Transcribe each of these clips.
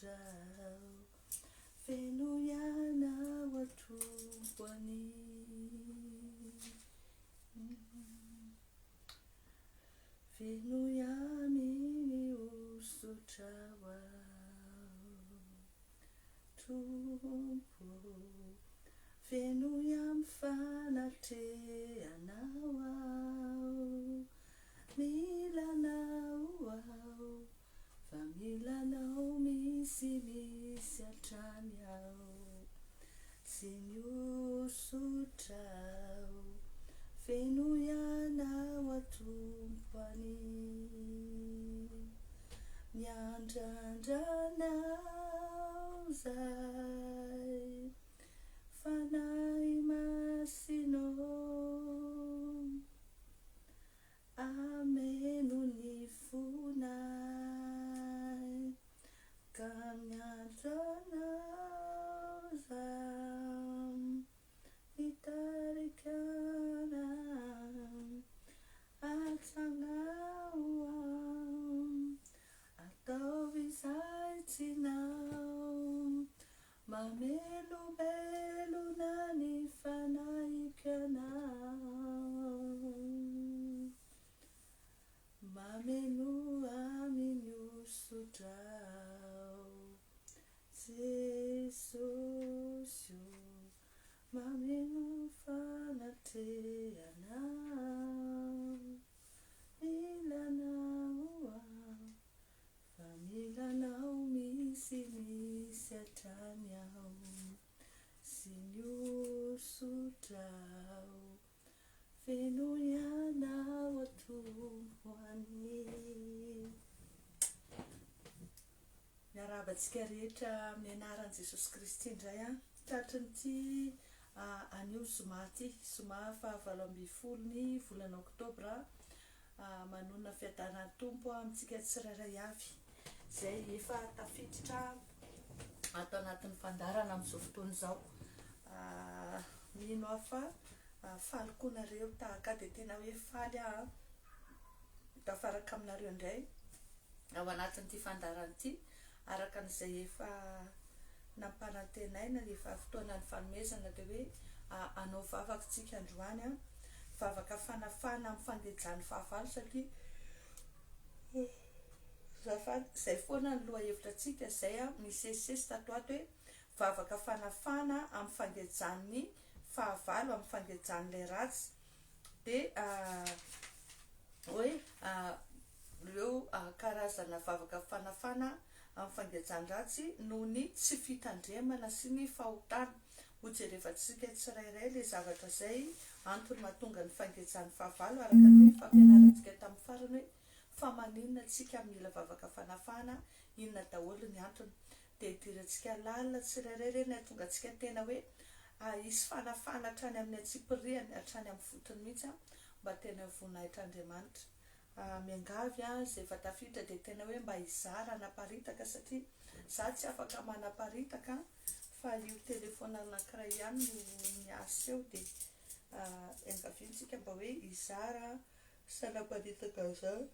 hosotra aho, fenoy anao aho Tompo anio. Fenoy amin'ny hosotrao aho, Tompo ô. Fenoy amin'ny fanatrehanao aho. Mila Anao aho, fa mila Anao misimisy hatrany aho. Tsy mihosotra aho, fenoy Anao aho Tompo anio. Miandrandra Anao 'zay, Fanahy Masina ô. Hameno ny fonay ka miantso anao zaho Mitarika anay atsangao aho Ataovy izay tsinao Mamelombelona ny fanahiko ianao. Mamenoa amin'ny hosotrao, Jesosy o. Mameno fanatrehanao, mila anao aho. Fa mila anao misimisy hatrany aho sy ny hosotrao Fenoy anao Tompo any. Miarahaba antsika rehetra amin'ny anaran'i Jesosy Kristy indray an. Tratrin'ity anio zoma ity, zoma faha 18 ny volana oktobra Manonona fiadanan'ny Tompo amintsika tsirairay avy izay efa tafiditra ato anatin'ny fandaharana amin'izao fotoana izao. Mino aho fa faly koa nareo tahaka ahy dia tena hoe faly aho tafaraka aminareo indray ao anatin'ity fandaharana ity araka an'izay efa nampanantenaina efa fotoana nifanomezana dia hoe hanao vavaka isika androany an, vavaka fanafahana amin'ny fangejan'ny fahavalo satria azafady, izay foana ny lohahevitra antsika izay an, nisesisesy tato ato hoe vavaka fanafahana amin'ny fangejan'ny fahavalo, amin'ny fangejan'ilay ratsy. Dia hoe ireo karazana vavaka fanafana amin'ny fangejan-dratsy noho ny tsy fitandremana sy ny fahotana. Ho jerevantsika tsirairay ilay zavatra izay antony mahatonga ny fangejan'ny fahavalo araka ny hoe fampianarantsika tamin'ny farany hoe fa maninona tsika mila vavaka fanafahana, inona daholo ny antony. Dia idirantsika lalina tsirairay ireny hahatonga antsika tena hoe hisy fanafahana hatrany amin'ny antsipiriany, hatrany amin'ny fotony mihitsy mba tena ho voninahitr'Andriamanitra. Miangavy izay efa tafiditra dia tena hoe mba hizara hanaparitaka satria za tsy afaka manaparitaka fa io telephone anankiray ihany no miasa eo dia iangaviana isika mba hoe hizara sy hanaparitaka an'izany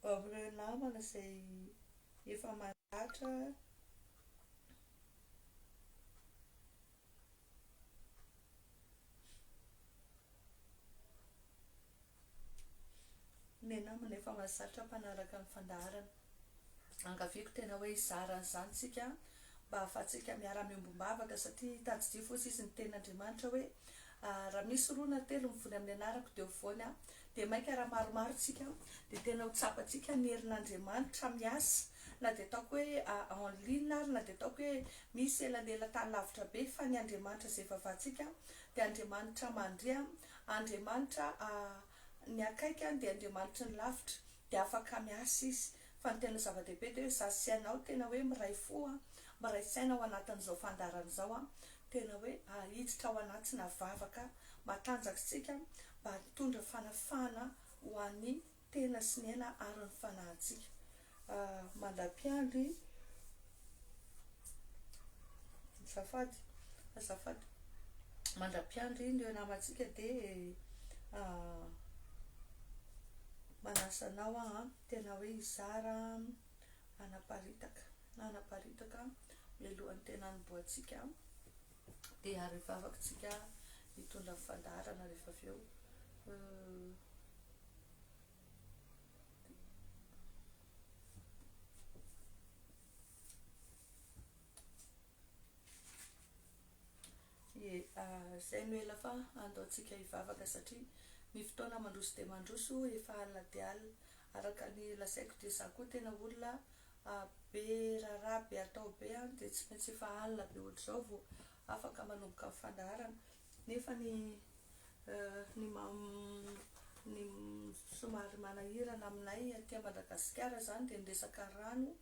amin'ireo namana izay efa maratra. Ny namana efa mahazatra mpanaraka ny fandaharana. Angaviako tena hoe hizara an'izany tsika mba ahafahantsika miara-miombom-bavaka satria tadidio fotsy izy ny tenin'Andriamanitra hoe raha misy roa na telo mivory amin'ny anarako dia ho voany aho. Dia mainka raha maromaro tsika dia tena ho tsapantsika ny herin'Andriamanitra miasa na dia ataoko hoe en ligne ary na dia ataoko hoe misy elanelan-tany lavitra be fa ny Andriamanitra izay ivavahantsika dia Andriamanitra mandre, Andriamanitra ny akaiky dia Andriamanitry ny lavitra dia afaka miasa izy fa ny tena zava-dehibe dia hoe za sy ianao tena hoe miray fo, miray saina ao anatin'izao fandaharana izao, tena hoe hiditra ao anatina vavaka matanjaka isika mba hitondra fanafahana ho an'ny tena sy ny aina ary ny fanahintsika. Mandra-piandry, azafady, azafady, mandra-piandry ireo namantsika dia manasa anao aho tena hoe hizara hanaparitaka. hanaparitaka mialohan'ny tena hanombohantsika dia ary hivavaka tsika hitondra ny fandaharana rehefa avy eo. Ie, izay no ela fa andao tsika hivavaka satria ny fotoana mandroso dia mandroso, efa alina dia alina. Araka ny lazaiko dia za koa tena olona be raharaha be atao be an, dia tsy maintsy efa alina be ohatr'izao vao afaka manomboka ny fandaharana. Nefa ny ny ny somary manahirana aminay aty Madagasikara izany dia ny resaka rano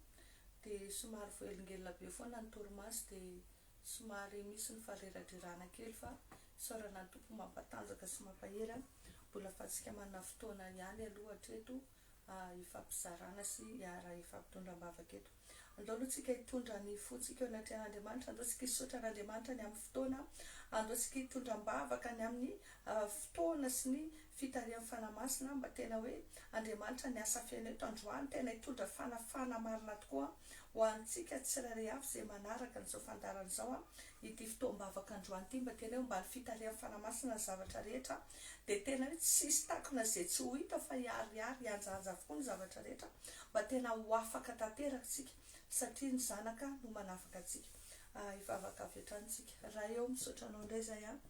dia somary voahelingelina be foana ny torimaso dia Somary misy ny fareradrerana kely fa isaorana ny Tompo mampatanjaka sy mampahery an! Mbola afatsika manana fotoana ihany aloha hatreto hifampizarana sy hiara hifampitondra am-bavaka eto. Andao aloha tsika hitondra ny fontsika eo anatrehan'Andriamanitra, andao tsika hisaotra an'Andriamanitra ny amin'ny fotoana, andao tsika hitondra am-bavaka ny amin'ny fotoana sy ny fitarihan'ny Fanahy Masina mba tena hoe Andriamanitra ny asa feno eto androany tena hitondra fanafahana marina tokoa Ho antsika tsirairay avy izay manaraka an'izao fandaharana izao ity fotoam-bavaka androany ity mba tena hoe ombany fitarihan'ny Fanahy Masina ny zavatra rehetra dia tena hoe tsisy takona izay tsy ho hita fa hiharihary hihanjahanja avokoa ny zavatra rehetra mba tena ho afaka tanteraka isika satria ny Zanaka no manafaka antsika. Hivavaka avy hatrany isika. Ray ô, misaotra Anao indray izahay an.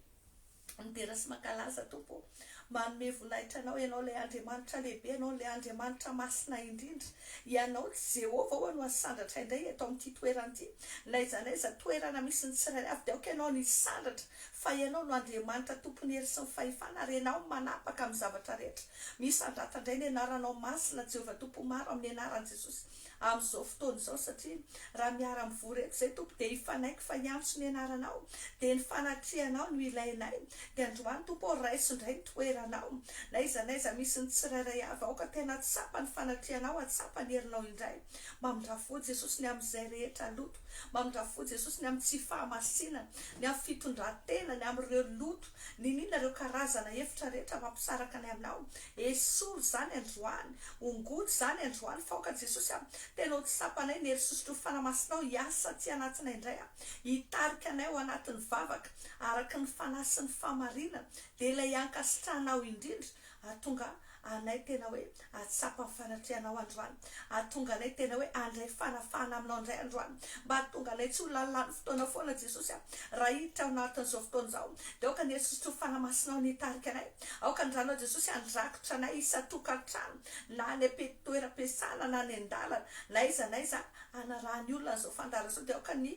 Midera sy mankalaza Tompo ô. Manome voninahitra Anao, Ianao ilay Andriamanitra lehibe, Ianao ilay Andriamanitra masina indrindra. Ianao Jehovah ô no hasandratra indray eto amin'ity toerana ity. N'aiza n'aiza toerana misy ny tsirairay avy dia aoka Ianao no hisandratra fa Ianao no Andriamanitra tompon'ny hery sy ny fahefana ary Ianao no manapaka amin'ny zavatra rehetra. Misandrata indray ny anaranao masina Jehovah Tompo maro amin'ny anaran'i Jesosy. amin'izao fotoana izao satria raha miara mivory eto izay Tompo dia hifanaiky fa hiantso ny anaranao dia ny fanatrehanao no ilainay dia androany Tompo ô raiso indray ny toeranao na aiza na aiza misy ny tsirairay avy aoka tena hatsapa ny fanatrehanao hatsapa ny herinao indray mamindrà fo Jesosy ny amin'izay rehetra loto mamindrà fo Jesosy ny amin'ny tsy fahamasinana ny amin'ny fitondran-tena ny amin'ireo loto niniana ireo karazana efitra rehetra mampisaraka anay aminao Esory izany androany, ongoty izany androany fa aoka Jesosy a, tena ho tsapanay ny hery sosotry ny Fanahy Masinao hiasa aty anatinay indray a, hitarika anay ao anatin'ny vavaka araka ny Fanahy sy ny fahamarinana, dia ilay ankasitrahanao indrindra, hahatonga anay tena hoe hahatsapa ny fanatrehanao androany, hahatonga anay tena hoe handray fanafahana aminao indray androany, mba hahatonga anay tsy ho lanilany fotoana foana Jesosy a, raha hiditra ao anatin'izao fotoana izao, dia aoka ny hery sosotry ny Fanahy Masinao ny hitarika anay. Aoka ny ranao Jesosy handrakotra anay isan-tokantrano na any am-toeram-piasana na any an-dalana na aiza na aiza hanarahan'ny olona an'izao fandaharana izao dia aoka ny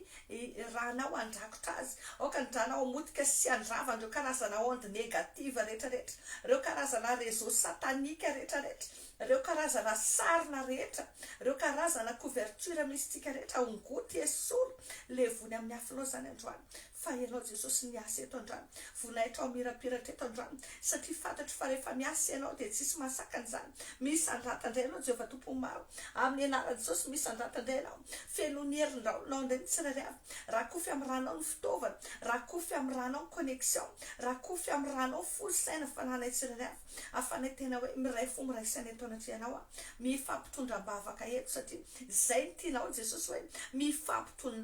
ranao handrakotra azy. Aoka ny ranao hamotika sy handrava an'ireo karazana ondes négatives rehetra rehetra, ireo karazana réseaux sataniques rehetra rehetra, ireo karazana sarona rehetra, ireo karazana couverture mystique rehetra, ongoty, esory, levony amin'ny afonao izany androany. Fa Ianao Jesosy miasa eto androany. Voninahitra mirapiratra eto androany. Satria fantatro fa rehefa miasa Ianao dia tsisy mahasakana izany. Misandrata indray Ianao Jehovah Tompon'ny maro. Amin'ny anaran'i Jesosy misandrata indray Ianao. Fenoy ny herin-draolinao indray ny tsirairay avy. Rakofy amin'ny ranao ny fitaovana. Rakofy amin'ny ranao ny connexion. Rakofy amin'ny ranao fo, saina, fanahinay tsirairay avy. Afanay tena hoe miray fo miray saina eto anatrehanao aho. Mifampitondra am-bavaka eto satria izay no tianao Jesosy hoe mifampitondra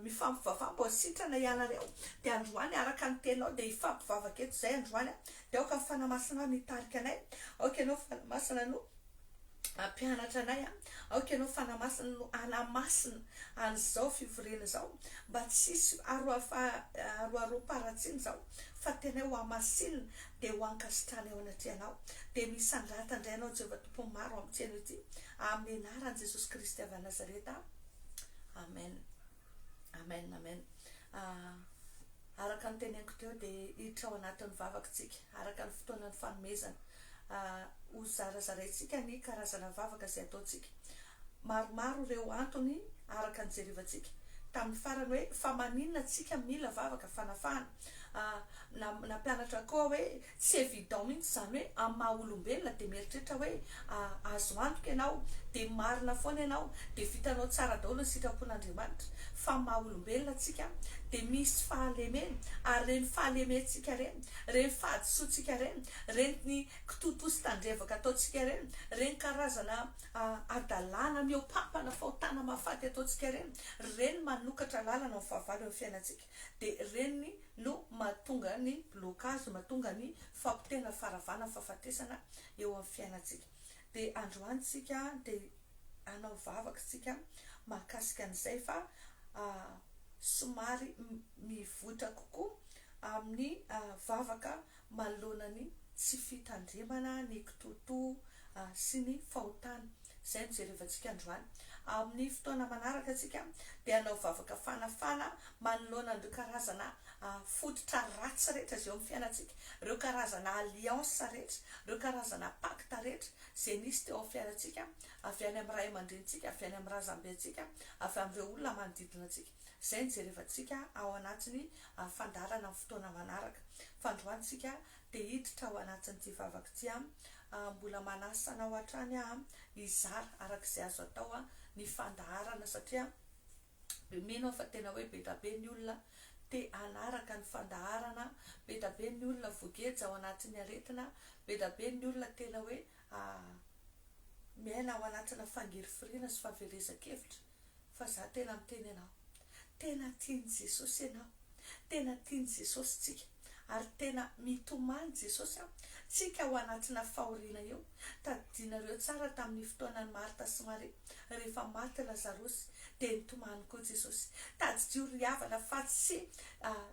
Mifampivavaha mba ho sitrana ianareo dia androany araka ny teninao dia hifampivavaka eto izay androany dia aoka ny Fanahy Masina no hitarika anay aoka ianao Fanahy Masina no hampianatra anay aoka ianao Fanahy Masina no hanamasina an'izao fivoriana izao mba tsy hisy aroaroam-paharatsiana izao fa tena hoe ho hamasinina dia ho ankasitrahana eo anatrehanao dia misandrata indray anao Jehovah Tompon'ny maro amin'ity anio ity amin'ny anaran'i Jesosy Kristy avy any Nazareta. Amen. Amen, amen. Araka ny teneniko teo dia hiditra ao anatin'ny vavaka isika, araka ny fotoanan'ny fanomezana. Ho zarazaraintsika ny karazana vavaka izay ataontsika. Maromaro ireo antony araka ny jerevantsika tamin'ny farany hoe fa maninona tsika mila vavaka fanafahana. Nampianatra koa aho hoe tsy évident mihitsy izany hoe amin'ny maha olombelona dia mieritreritra hoe azo antoka ianao, dia marina foana ianao, dia vitanao tsara daholo ny sitrapon'Andriamanitra. Fa amin'ny maha olombelona antsika dia misy fahalemena, ary ireny fahalementsika ireny, ireny fahadisoantsika ireny, ireny kitoatoa sy tandrevaka ataontsika ireny, ireny karazana hadalana mihoapampana, fahotana mahafaty ataontsika ireny, ireny manokatra lalana ho amin'ny fahavalo eo amin'ny fiainantsika. Dia ireny no mahatonga ny blocage, mahatonga ny fampotehana, faharavana, fahafatesana eo amin'ny fiainantsika. Dia androany tsika dia hanao vavaka tsika mahakasika an'izay fa somary mivoitra kokoa amin'ny vavaka manoloana ny tsy fitandremana, ny kitoatoa sy ny fahotana. Izay no jerevantsika androany. Amin'ny fotoana manaraka tsika dia hanao vavaka fanafana manoloana an'ireo karazana fototra ratsy rehetra izay eo amin'ny fiainantsika, ireo karazana alliance rehetra, ireo karazana pacte rehetra izay nisy teo amin'ny fiainantsika, avy any amin'ny ray aman-drenintsika, avy any amin'ny razambentsika, avy amin'ireo olona manodidina antsika. Izay no jerevantsika ao anatin'ny fandaharana amin'ny fotoana manaraka. Fa androany tsika dia hiditra ao anatin'ity vavaka ity aho. Mbola manasa anao hatrany aho hizara araka izay azo atao ny fandaharana satria mino aho fa tena hoe be dia be ny olona te hanaraka ny fandaharana, be dia be ny olona voageja ao anatin'ny aretina, be dia be ny olona tena hoe miaina ao anatina fangirifiriana sy fahaverezan-kevitra. Fa za tena miteny anao, tena tian'i Jesosy ianao, tena tian'i Jesosy tsika, ary tena mitomany Jesosy an, tsika ao anatina fahoriana io, tadidinareo tsara tamin'ny fotoanan'i Marta sy Maria, rehefa maty Lazarosy, dia nitomany koa Jesosy. Tadidio ry havana fa tsy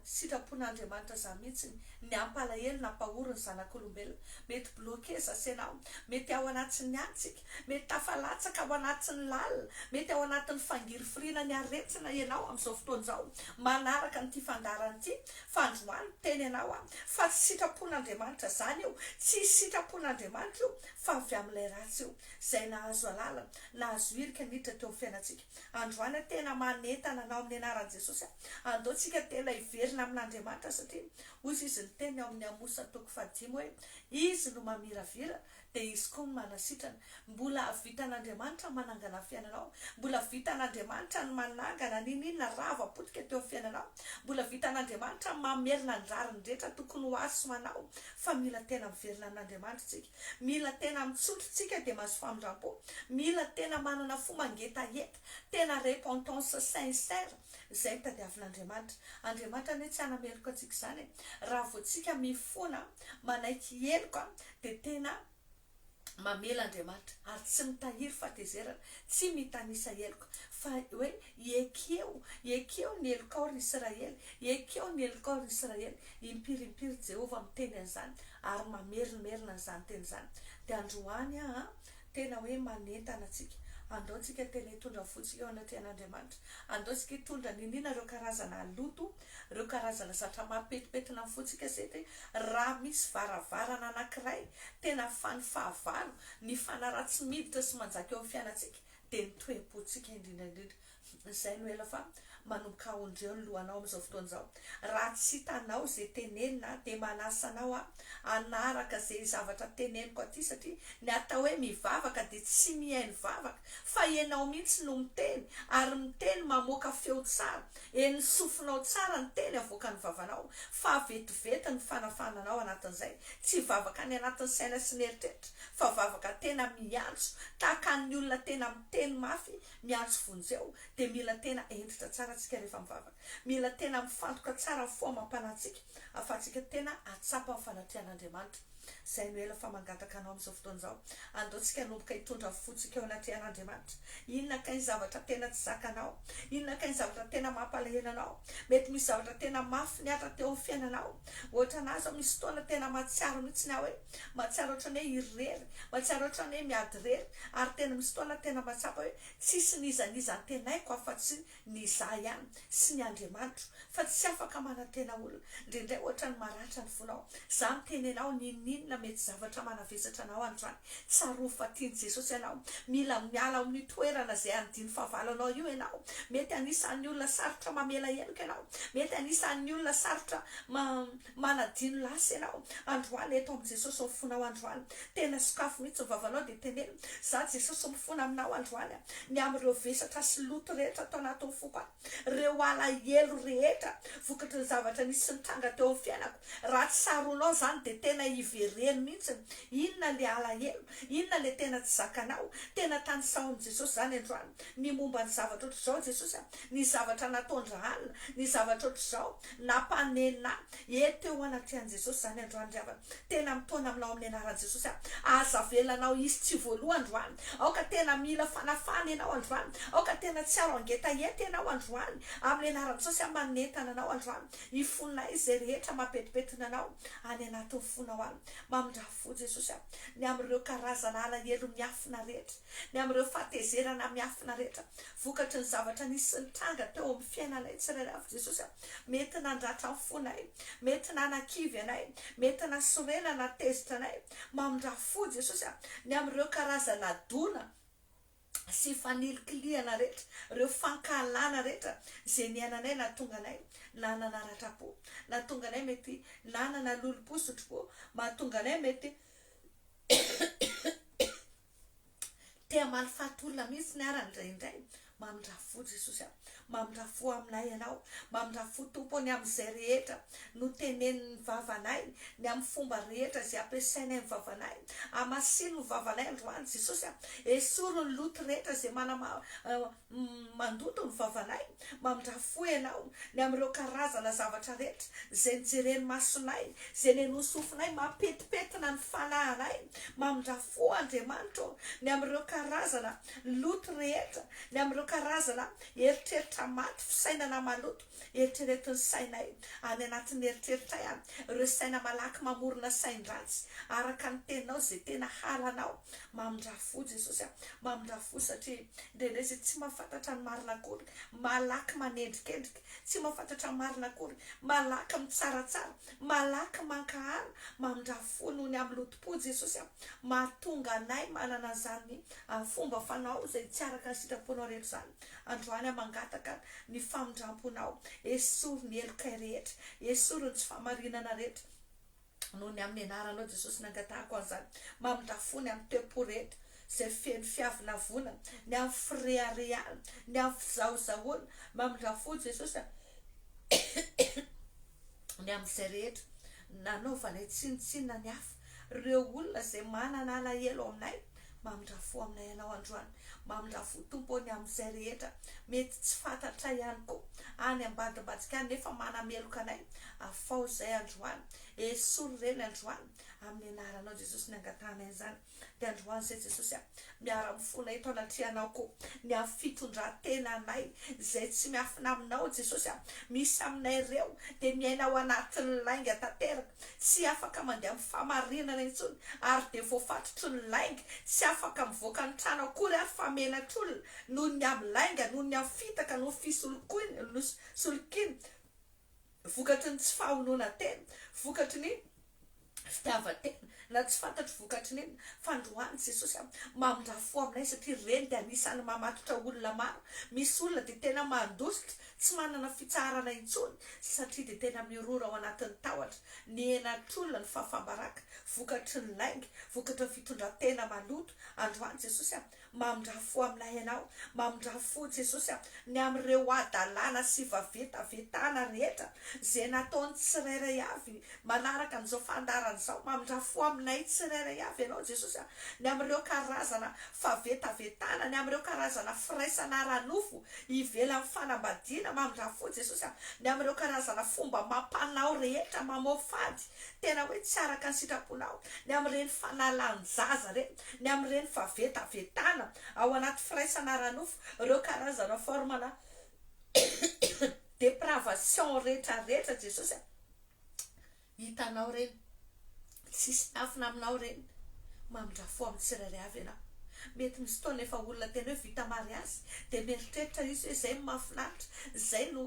sitrapon'Andriamanitra zany mihitsy ny hampalahelo na hampahory ny zanak'olombelona. Mety bloqué zas ianao, mety ao anatin'ny ady tsika, mety tafalatsaka ao anatin'ny lalina, mety ao anatin'ny fangirifiriana ny aretina ianao amin'izao fotoana izao manaraka an'ity fandaharana ity, fa androany miteny anao aho fa tsy sitrapon'Andriamanitra zany io, tsy sitrapon'Andriamanitra io fa avy amin'ilay ratsy io, izay nahazo alalana, nahazo hirika niditra teo amin'ny fiainantsika. Androany aho tena manentana anao amin'ny anaran'i Jesosy aho, andao tsika tena hiverina amin'Andriamanitra satria hoy izy niteny ao amin'ny Amosa toko fahadimy hoe, Izy no mamiravira dia Izy koa no manasitrana. Mbola vitan'Andriamanitra ny manangana ny fiainanao. Mbola vitan'Andriamanitra ny manangana n'inon'inona rava potika teo amin'ny fiainanao. Mbola vitan'Andriamanitra ny mamerina ny rariny rehetra tokony ho azo ho anao. Fa mila tena miverina amin'Andriamanitra isika. Mila tena mitsotra isika dia mahazo famindrampo. Mila tena manana fo mangetaheta. Tena repentance sincère. Izay no tadiavin'Andriamanitra. Andriamanitra anie tsy hanameloka antsika izany e. Raha vao tsika mifona, manaiky heloka dia tena mamela Andriamanitra ary tsy mitahiry fahatezerana, tsy mitanisa heloka fa hoe ekeo, ekeo ny helokao ry Israely, ekeo ny helokao ry Israely. Impiry impiry Jehovah miteny an'izany ary mamerimerina an'izany teny izany. Dia androany aho tena hoe manentana antsika, andao tsika tena hitondra ny fontsika eo anatrehan'Andriamanitra, andao tsika hitondra n'inona ireo karazana loto, Ireo karazana zatra mampetipetina ny fontsika satria raha misy varavarana anankiray tena afahan'ny fahavalo ny fanahy ratsy miditra sy manjaka eo amin'ny fiainantsika dia ny toe-pontsika indrindra indrindra. Izay no ela fa manomboka ahondreo ny lohanao amin'izao fotoana izao. Raha tsy hitanao izay tenenina dia manasa anao aho hanaraka izay zavatra teneniko aty satria ny atao hoe mivavaka dia tsy mihaino vavaka fa ianao mihitsy no miteny ary miteny mamoaka feo tsara Henon'ny sofinao tsara ny teny avoakan'ny vavanao, fa vetivety ny fanafahana anao anatin'izay. Tsy vavaka any anatin'ny saina sy ny eritreritra, fa vavaka tena miantso, tahaka ny olona tena miteny mafy miantso vonjeo, dia mila tena hentitra tsara tsika rehefa mivavaka. Mila tena mifantoka tsara ny fo amam-panahintsika, ahafahantsika tena hahatsapa ny fanatrehan'Andriamanitra. Izay no ela fa mangataka anao amin'izao fotoana izao. Andao tsika hanomboka hitondra ny fontsika eo anatrehan'Andriamanitra. Inona kay ny zavatra tena tsy zakanao? Inona kay ny zavatra tena mampalahelo anao? Mety misy zavatra tena mafy nihatra teo amin'ny fiainanao. Ohatra anah izao misy fotoana tena mahatsiaro mihitsy aho hoe mahatsiaro ohatran'ny hoe irery, mahatsiaro ohatran'ny hoe miady irery ary tena misy fotoana tena mahatsapa hoe tsisy n'iza n'iza antenaiko afa-tsy ny izaho ihany sy ny Andriamanitro fa tsy afaka manantena olona. Indraindray ohatran'ny maratra ny fonao. Za miteny anao n'inon'inona. n'inona mety zavatra manavesatra anao androany, tsarovy fa tian'i Jesosy ianao. Mila miala ao amin'io toerana izay andian'ny fahavalo anao io ianao. Mety anisan'ny olona sarotra mamela heloka ianao. Mety anisan'ny olona sarotra manadino lasa ianao. Androany eto amin'i Jesosy ny fonao androany. Tena sokafy mihitsy ny vavanao dia teneno, Za Jesosy mifona aminao androany ny amin'ireo vesatra sy loto rehetra ato anatin'ny foko ato. Reo alahelo rehetra vokatry ny zavatra nisy nitranga teo amin'ny fiainako, raha tsy saronao zany de tena hivereno mihitsiny, inona le alahelo, inona le tena tsy zakanao, tena tanisao amin'i Jesosy zany androany ny momba ny zavatra ohatr'izao Jesosy a, ny zavatra nataon-dRahalina, ny zavatra ohatr'izao nampanenina ahy, eto eo anatrehan'i Jesosy zany androany ry havana. Tena mitaona aminao amin'ny anaran'i Jesosy aho. Aza avelanao hisy tsy voaloa androany. Aoka tena mila fanafahana ianao androany. Aoka tena tsy aro hangetaheta ianao androany. Amin'ny anaran'i Jesosy aho manentana anao androany. Hifonay izay rehetra mampetipetina anao any anatin'ny fonao any. Mamindrà fo Jesosy a. Ny amin'ireo karazana alahelo miafina rehetra. Ny amin'ireo fahatezerana miafina rehetra. Vokatry ny zavatra nisy nitranga teo amin'ny fiainanay tsirairay avy Jesosy a. Mety nandratra ny fonay, mety nanakivy anay, mety nasorena na tezitra anay. Mamindrà fo Jesosy a, ny amin'ireo karazana dona sy fanilikilihana rehetra, ireo fankahalana rehetra izay niainanay nahatonga anay nanana ratram-po, nahatonga anay mety nanana lolompo sy otripo, mahatonga anay mety Te hamaly faty olona mihitsy ny arany indraindray. Mamindrà fo Jesosy a. Mamindrà fo aminay Ianao. Mamindrà fo Tompo ny amin'izay rehetra notenenin'ny vavanay, ny amin'ny fomba rehetra izay ampiasainay ny vavanay. Hamasino ny vavanay androany Jesosy a. Esory ny loto rehetra izay manama Mandoto ny vavanay, mamindrà fo Ianao, ny amin'ireo karazana zavatra rehetra izay nojeren'ny masonay, izay nenoin'ny sofinay, mampetipetina ny fanahinay. Mamindrà fo Andriamanitra ô, ny amin'ireo karazana loto rehetra, ny amin'ireo karazana eritreritra maty, fisainana maloto, eritreretin'ny sainay, any anatin'ny eritreritray any, ireo saina malaky mamorona sain-dratsy, araka ny teninao izay tena halanao. Mamindrà fo Jesosy a, mamindrà fo satria indraindray izay tsy mahafantatra ny marina akory, malaky manendrikendrika, tsy mahafantatra ny marina akory, malaky mitsaratsara, malaky mankahala, mamindrà fo noho ny amin'ny lotom-po Jesosy a, mahatonga anay manana an'izany fomba fanao izay tsy araka ny sitraponao rehetra izany. Androany aho mangataka ny famindram-ponao, esory ny helokay rehetra, esory ny tsy fahamarinana rehetra, Noho ny amin'ny anaranao Jesosy nangatahako an'izany. Mamindrà fo ny amin'ny toe-po rehetra izay feno fiavonavonana, ny amin'ny fireharehana, ny amin'ny fizahozahoana. Mamindrà fo Jesosy a! ny amin'izay rehetra nanaovanay tsinontsinona ny hafa, ireo olona izay manana alahelo aminay. Mamindrà fo aminay Ianao androany. Mamindrà fo Tompo ô ny amin'izay rehetra mety tsy fantatray ihany koa any ambadimbadika any nefa manameloka anay. Afaho izay androany. Esory ireny androany. Amin'ny anaranao Jesosy ny angatahanay an'izany. Dia androany izay Jesosy a, miara-mifona eto anatrehanao koa ny amin'ny fitondran-tenanay izay tsy miafina aminao Jesosy a. Misy aminay ireo dia miaina ao anatin'ny lainga tanteraka. tsy afaka mandeha amin'ny fahamarinana intsony ary dia voafatotry ny lainga, tsy afaka mivoaka ny trano akory ary fa menatr'olona noho ny amin'ny lainga, noho ny amin'ny fitaka, noho ny fisolokiana, vokatry ny tsy fahononan-tena, vokatry ny fitiavan-tena, na tsy fantatro vokatry ny inona, fa androany Jesosy a, mamindrà fo aminay satria ireny dia anisan'ny mamatotra olona maro, misy olona dia tena mandositra, Tsy manana fitsaharana intsony satria dia tena mirora ao anatin'ny tahotra, ny henatr'olona, ny fahafambaraka, vokatry ny lainga, vokatry ny fitondran-tena maloto. Androany Jesosy a, mamindrà fo aminay Ianao, mamindrà fo Jesosy a, ny amin'ireo hadalana sy vavetavetana rehetra izay nataon'ny tsirairay avy manaraka an'izao fandaharana izao, mamindrà fo aminay tsirairay avy Ianao Jesosy a, ny amin'ireo karazana favetavetana, ny amin'ireo karazana firaisana ara-nofo, Ivelan'ny fanambadiana, mamindrà fo Jesosy a, ny amin'ireo karazana fomba amam-panao rehetra mamoafady, tena hoe tsy araka ny sitraponao, ny amin'ireny fanalan-jaza ireny, ny amin'ireny favetavetana ao anaty firaisana ara-nofo, ireo karazana forme-na dépravation rehetra rehetra Jesosy a. Hitanao ireny. Tsisy miafina aminao ireny. Mamindra fo amin'ny tsirairay avy ianao. Mety misy fotoana efa olona tena hoe vita mariazy dia mieritreritra izy hoe izay no mahafinaritra, izay no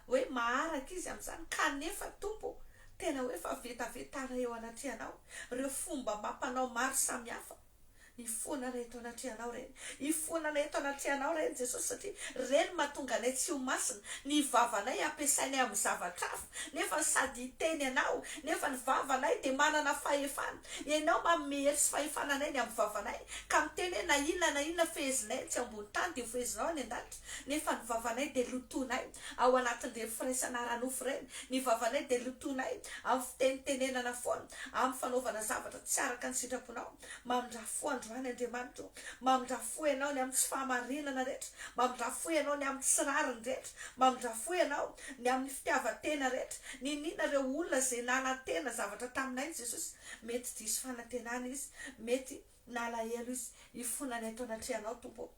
hoe maharaka izy amin'izany kanefa Tompo o, Tena hoe fahavetavetana eo anatrehanao ireo fomba amam-panao maro samihafa. Ifonana eto anatrehanao ireny. Ifonana eto anatrehanao ireny Jesosy satria ireny mahatonga anay tsy ho masina. Ny vavanay ampiasainay amin'ny zavatra hafa nefa sady hiteny anao nefa ny vavanay dia manana fahefana. Ianao manome hery sy fahefana anay ny amin'ny vavanay ka miteny hoe na inona na inona fehezinay etsy ambony tany dia ho fehezinao any an-danitra nefa ny vavanay dia lotoinay ao anatin'ireny firaisana ara-nofo ireny. Ny vavanay dia lotoinay amin'ny fitenitenenana foana, amin'ny fanaovana zavatra tsy araka ny sitraponao. Mamindrà fo androany Andriamanitra o! Mamindrà fo Ianao ny amin'ny tsy fahamarinana rehetra, mamindrà fo Ianao ny amin'ny tsy rariny rehetra, mamindrà fo Ianao ny amin'ny fitiavan-tena rehetra. Niniana ireo olona izay nanantena zavatra taminay Jesosy, mety diso fanantenana izy, mety nalahelo izy. Hifonana eto anatrehanao Tompo o!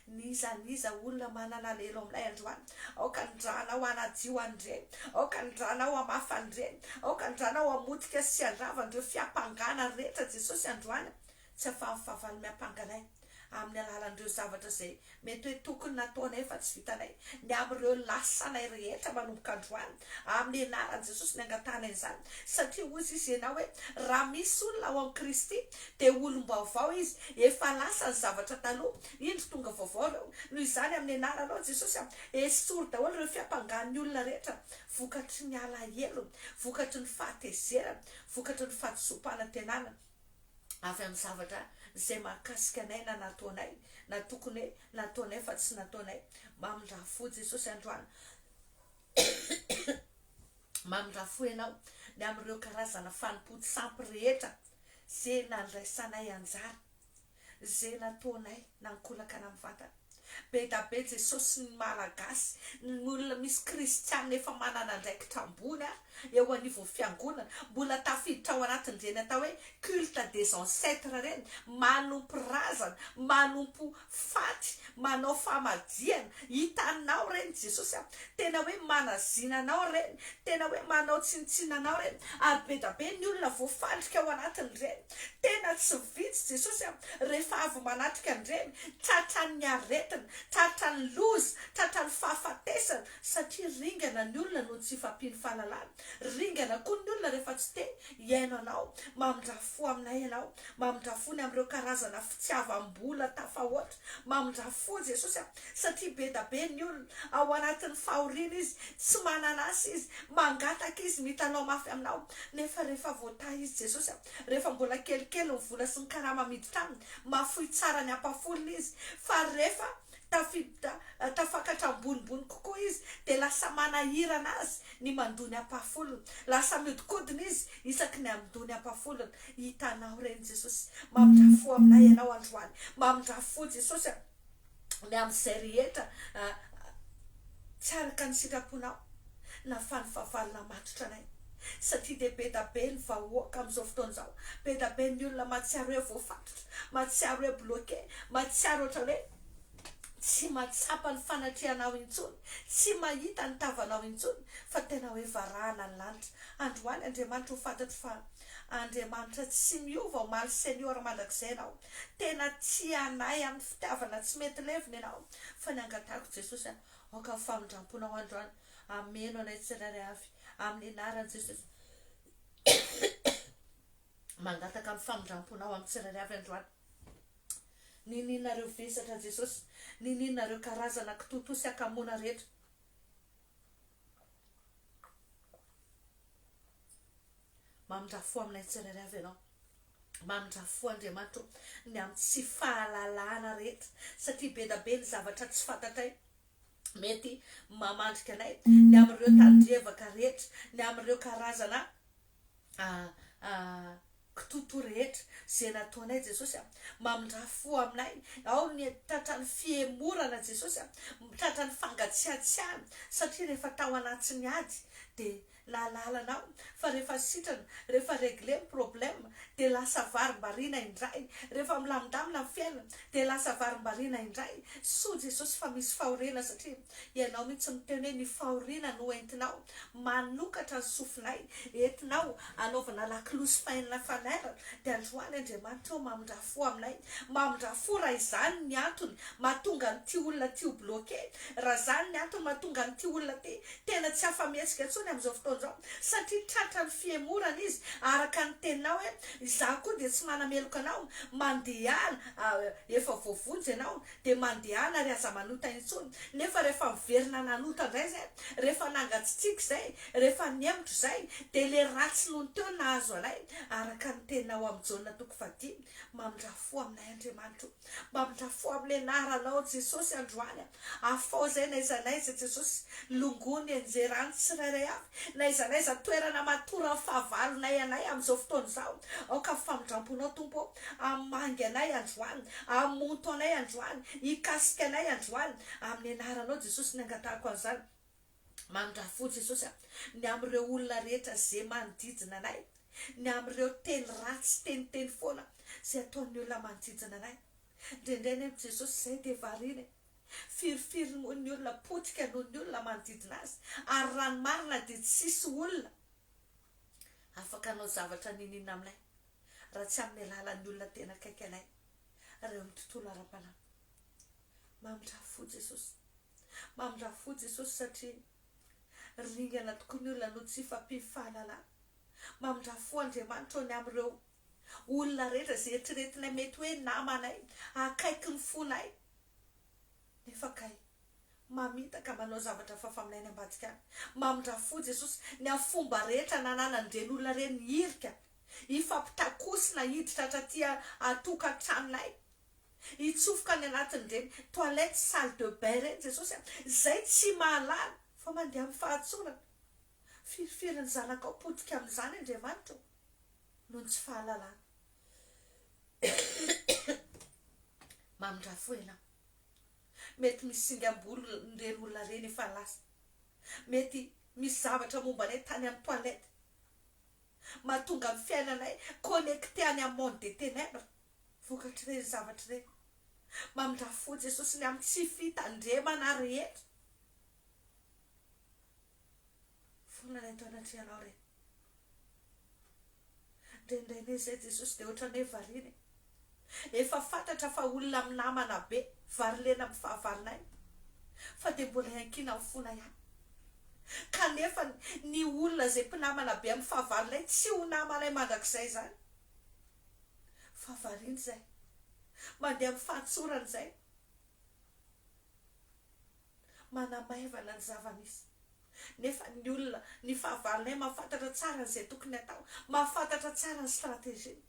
N'iza n'iza olona manana alahelo aminay androany, aoka ny rànao hanadio an'ireny, aoka ny rànao hamafa an'ireny, aoka ny rànao hamotika sy handrava an'ireo fiampangana rehetra Jesosy androany, tsy afahan'ny fahavalo miampanga anay amin'ny alalan'ireo zavatra izay mety hoe tokony nataonay fa tsy vitanay, ny amin'ireo lasanay rehetra manomboka androany, amin'ny anaran'i Jesosy ny angatahanay an'izany, satria hoy izy ianao hoe raha misy olona ao amin'i Kristy dia olom-baovao izy, efa lasa ny zavatra taloha, indro tonga vaovao ireo, noho izany amin'ny anaranao Jesosy a, esory daholo ireo fiampangan'ny olona rehetra vokatry ny alahelony, vokatry ny fahatezerany, vokatry ny fahadisoam-panantenana avy amin'ny zavatra izay mahakasika anay na nataonay na tokony hoe nataonay fa tsy nataonay, mamindrà fo Jesosy androany. Mamindrà fo ianao ny amin'ireo karazana fanompoan-tsampy rehetra ze nandraisanay anjara, ze nataonay na ankolaka na mivantana. Be da be Jesosy ny Malagasy, ny olona misy kristiana efa manana andraikitra ambony ary eo anivon'ny fiangonana, mbola tafiditra ao anatin'ireny atao hoe culte des ancêtres ireny, manompo razana, manompo faty, manao famadihana, hitanao ireny Jesosy a, tena hoe manazina anao ireny, tena hoe manao tsinontsinona anao ireny, ary be da be ny olona voafandrika ao anatin'ireny, tena tsy vitsy Jesosy a, rehefa avy manatrika an'ireny, tratran'ny aretina, tratran'ny loza, tratran'ny fahafatesana, satria ringana ny olona noho ny tsy fahampian'ny fahalalana, ringana koa ny olona rehefa tsy te hihaino anao, mamindrà fo aminay ianao, Mamindrà fo ny amin'ireo karazana fitiavam-bola tafahoatra. Mamindrà fo Jesosy a! Satria be da be ny olona, ao anatin'ny fahoriana izy, tsy manana asa izy, mangataka izy, mitalao mafy aminao. Nefa rehefa voatahy izy Jesosy a! Rehefa mbola kelikely ny vola sy ny karama miditra aminy, mahafoy tsara ny ampahafolony izy. Fa rehefa tafiditra, tafakatra ambonimbony kokoa izy, dia lasa manahirana azy ny mandoa ny ampahafolony. Lasa mihodinkodina izy isaky ny handoa ny ampahafolony. Hitanao ireny Jesosy. Mamindrà fo aminay Ianao androany. Mamindrà fo Jesosy a, ny amin'izay rehetra tsy araka ny sitraponao na fa ny fahavalo namatotra anay. Satria dia be da be ny vahoaka amin'izao fotoana izao. Be da be ny olona mahatsiaro hoe voafatotra, mahatsiaro hoe bloqué, mahatsiaro ohatran'ny hoe tsy mahatsapa ny fanatrehanao intsony, tsy mahita ny tavanao intsony, fa tena hoe varahana ny lanitra. Androany Andriamanitra ho fantatro fa Andriamanitra tsy miova omaly sy anio ary mandrakizay ianao. Tena tia anay amin'ny fitiavana tsy mety levona ianao. Fa ny angatahako Jesosy a, aoka ny famindramponao androany hameno anay tsirairay avy amin'ny anaran'i Jesosy. Mangataka ny famindramponao amin'ny tsirairay avy androany. Ninianareo vesatra Jesosy, ninianareo karazana kitoatoa sy hakamoana rehetra. Mamindrà fo aminay tsirairay avy Ianao. Mamindrà fo Andriamanitra o, ny amin'ny tsy fahalalana rehetra, satria be da be ny zavatra tsy fantatray, mety mamandrika anay, ny amin'ireo tandrevaka rehetra, ny amin'ireo karazana kitoatoa rehetra izay nataonay Jesosy a, mamindrà fo aminay, ao ny tratran'ny fihemorana Jesosy a, tratran'ny fangatsiatsiahana, satria rehefa tao anatin'ny ady dia nahalala anao fa rehefa sitrana, rehefa regle ny problème dia lasa varimbariana indray, rehefa milamindamina ny fiainana dia lasa varimbariana indray, soa Jesosy fa misy fahoriana satria Ianao mihitsy miteny hoe ny fahoriana no entinao manokatra ny sofinay, entinao anaovana lakolosy fainina fanairana, dia androany Andriamanitra ô mamindrà fo aminay, mamindrà fo raha izany ny antony mahatonga an'ity olona ity ho bloqué, raha izany ny antony mahatonga an'ity olona ity tena tsy afa-mihetsika intsony amin'izao fotoana. fotoana izao, satria tratran'ny fihemorana izy, araka ny teninao hoe, izaho koa dia tsy manameloka anao, mandehana, efa voavonjy ianao, dia mandehana ary aza manota intsony, nefa rehefa miverina nanota indray izay, rehefa nangatsitsiaka izay, rehefa nihemotra izay, dia ilay ratsy noho ny teo no nahazo anay, araka ny teninao amin'ny Jaona toko fahadimy, mamindrà fo aminay Andriamanitra o, mamindrà fo amin'ny anaranao Jesosy androany a, afao izay n'aiza n'aiza Jesosy, longoa ny enjerany tsirairay avy, n'aiza n'aiza toerana matoran'ny fahavalonay anay amin'izao fotoana izao, aoka ny famindramponao Tompo o, hamangy anay androany, hamonto anay androany, hikasika anay androany, amin'ny anaranao Jesosy ny angatahako an'izany. Mamindrà fo Jesosy a, ny amin'ireo olona rehetra ze manodidina anay, ny amin'ireo teny ratsy teniteny foana ze ataon'ny olona manodidina anay. Indraindray anie Jesosy zay dia variana e. Firifiry moa ny olona potika noho ny olona manodidina azy, ary raha ny marina dia tsisy olona afaka hanao zavatra n'inon'inona aminay raha tsy amin'ny alalan'ny olona tena akaiky anay, ireo amin'ny tontolo ara-panahy. Mamindrà fo Jesosy. Mamindrà fo Jesosy satria ringana tokoa ny olona noho tsy fahampian'ny fahalalana. Mamindrà fo Andriamanitra eo ny amin'ireo olona rehetra izay eritreretinay mety hoe namanay, akaiky ny fonay, nefa kay mamitaka manao zavatra hafahafa aminay any ambadika any. Mamindrà fo Jesosy ny amin'ny fomba rehetra nananan'ireny olona ireny hirika hifampitakosina hiditra hatraty an-tokantranonay. Hitsofoka any anatin'ireny toilette, salle de bain ireny Jesosy a! Izay tsy mahalala fa mandeha amin'ny fahatsorana. Firifiry ny zanakao potika amin'izany Andriamanitra ô! Noho ny tsy fahalalana. Mamindrà fo ianao. Mety misy singam-bolo ireny olona ireny efa lasa. Mety misy zavatra momba anay tany amin'ny toilette. Mahatonga ny fiainanay connecté any amin'ny monde des ténèbres. Vokatr'ireny zavatra ireny. Mamindrà fo Jesosy ny amin'ny tsy fitandremana rehetra. Fonana eto anatrehanao re. Indraindray anie izay Jesosy dia ohatran'ny hoe variana e. Efa fantatra fa olona minamana be, varilena amin'ny fahavalonay, fa dia mbola iankinan'ny fona ihany. Kanefa ny olona izay mpinamana be amin'ny fahavalonay tsy ho namanay mandrakizay izany. Fa variana izay. Mandeha amin'ny fahatsorana izay. Manamaivana ny zava-misy. Nefa ny olona, ny fahavalonay mahafantatra tsara an'izay tokony hatao, mahafantatra tsara ny stratégie-ny.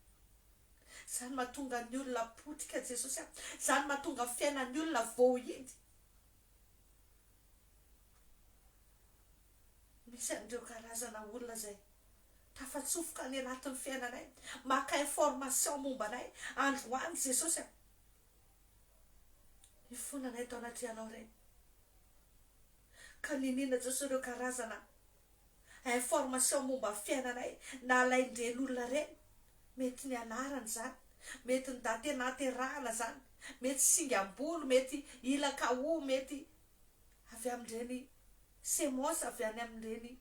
Izany mahatonga ny olona potika Jesosy a. Izany mahatonga ny fiainan'ny olona voahidy. Misy an'ireo karazana olona izay tafatsofoka any anatin'ny fiainanay, maka information momba anay androany Jesosy a. Mifona anay eto anatrehanao ireny. Ka niniana Jesosy ireo karazana information momba ny fiainanay nalain'ireny olona ireny. Mety ny anarana izany, mety ny daty nahaterahana izany, mety singam-bolo, mety ilakaho, mety avy amin'ireny semence avy any amin'ireny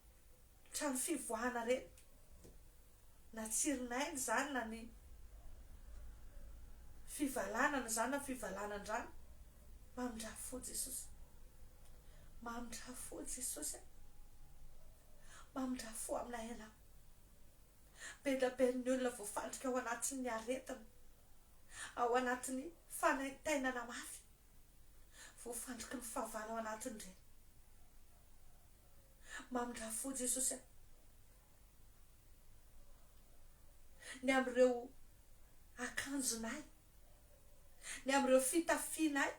trano fivoahana ireny, na tsirin'aina izany na ny fivalanana izany na fivalanan-drano. Mamindrà fo Jesosy. Mamindrà fo Jesosy a. Mamindrà fo aminay Ianao. Be dia be ny olona voafandrika ao anatin'ny aretina, ao anatin'ny fanaintainana mafy. Voafandriky ny fahavalo ao anatin'ireny. Mamindrà fo Jesosy a. Ny amin'ireo akanjonay, ny amin'ireo fitafianay.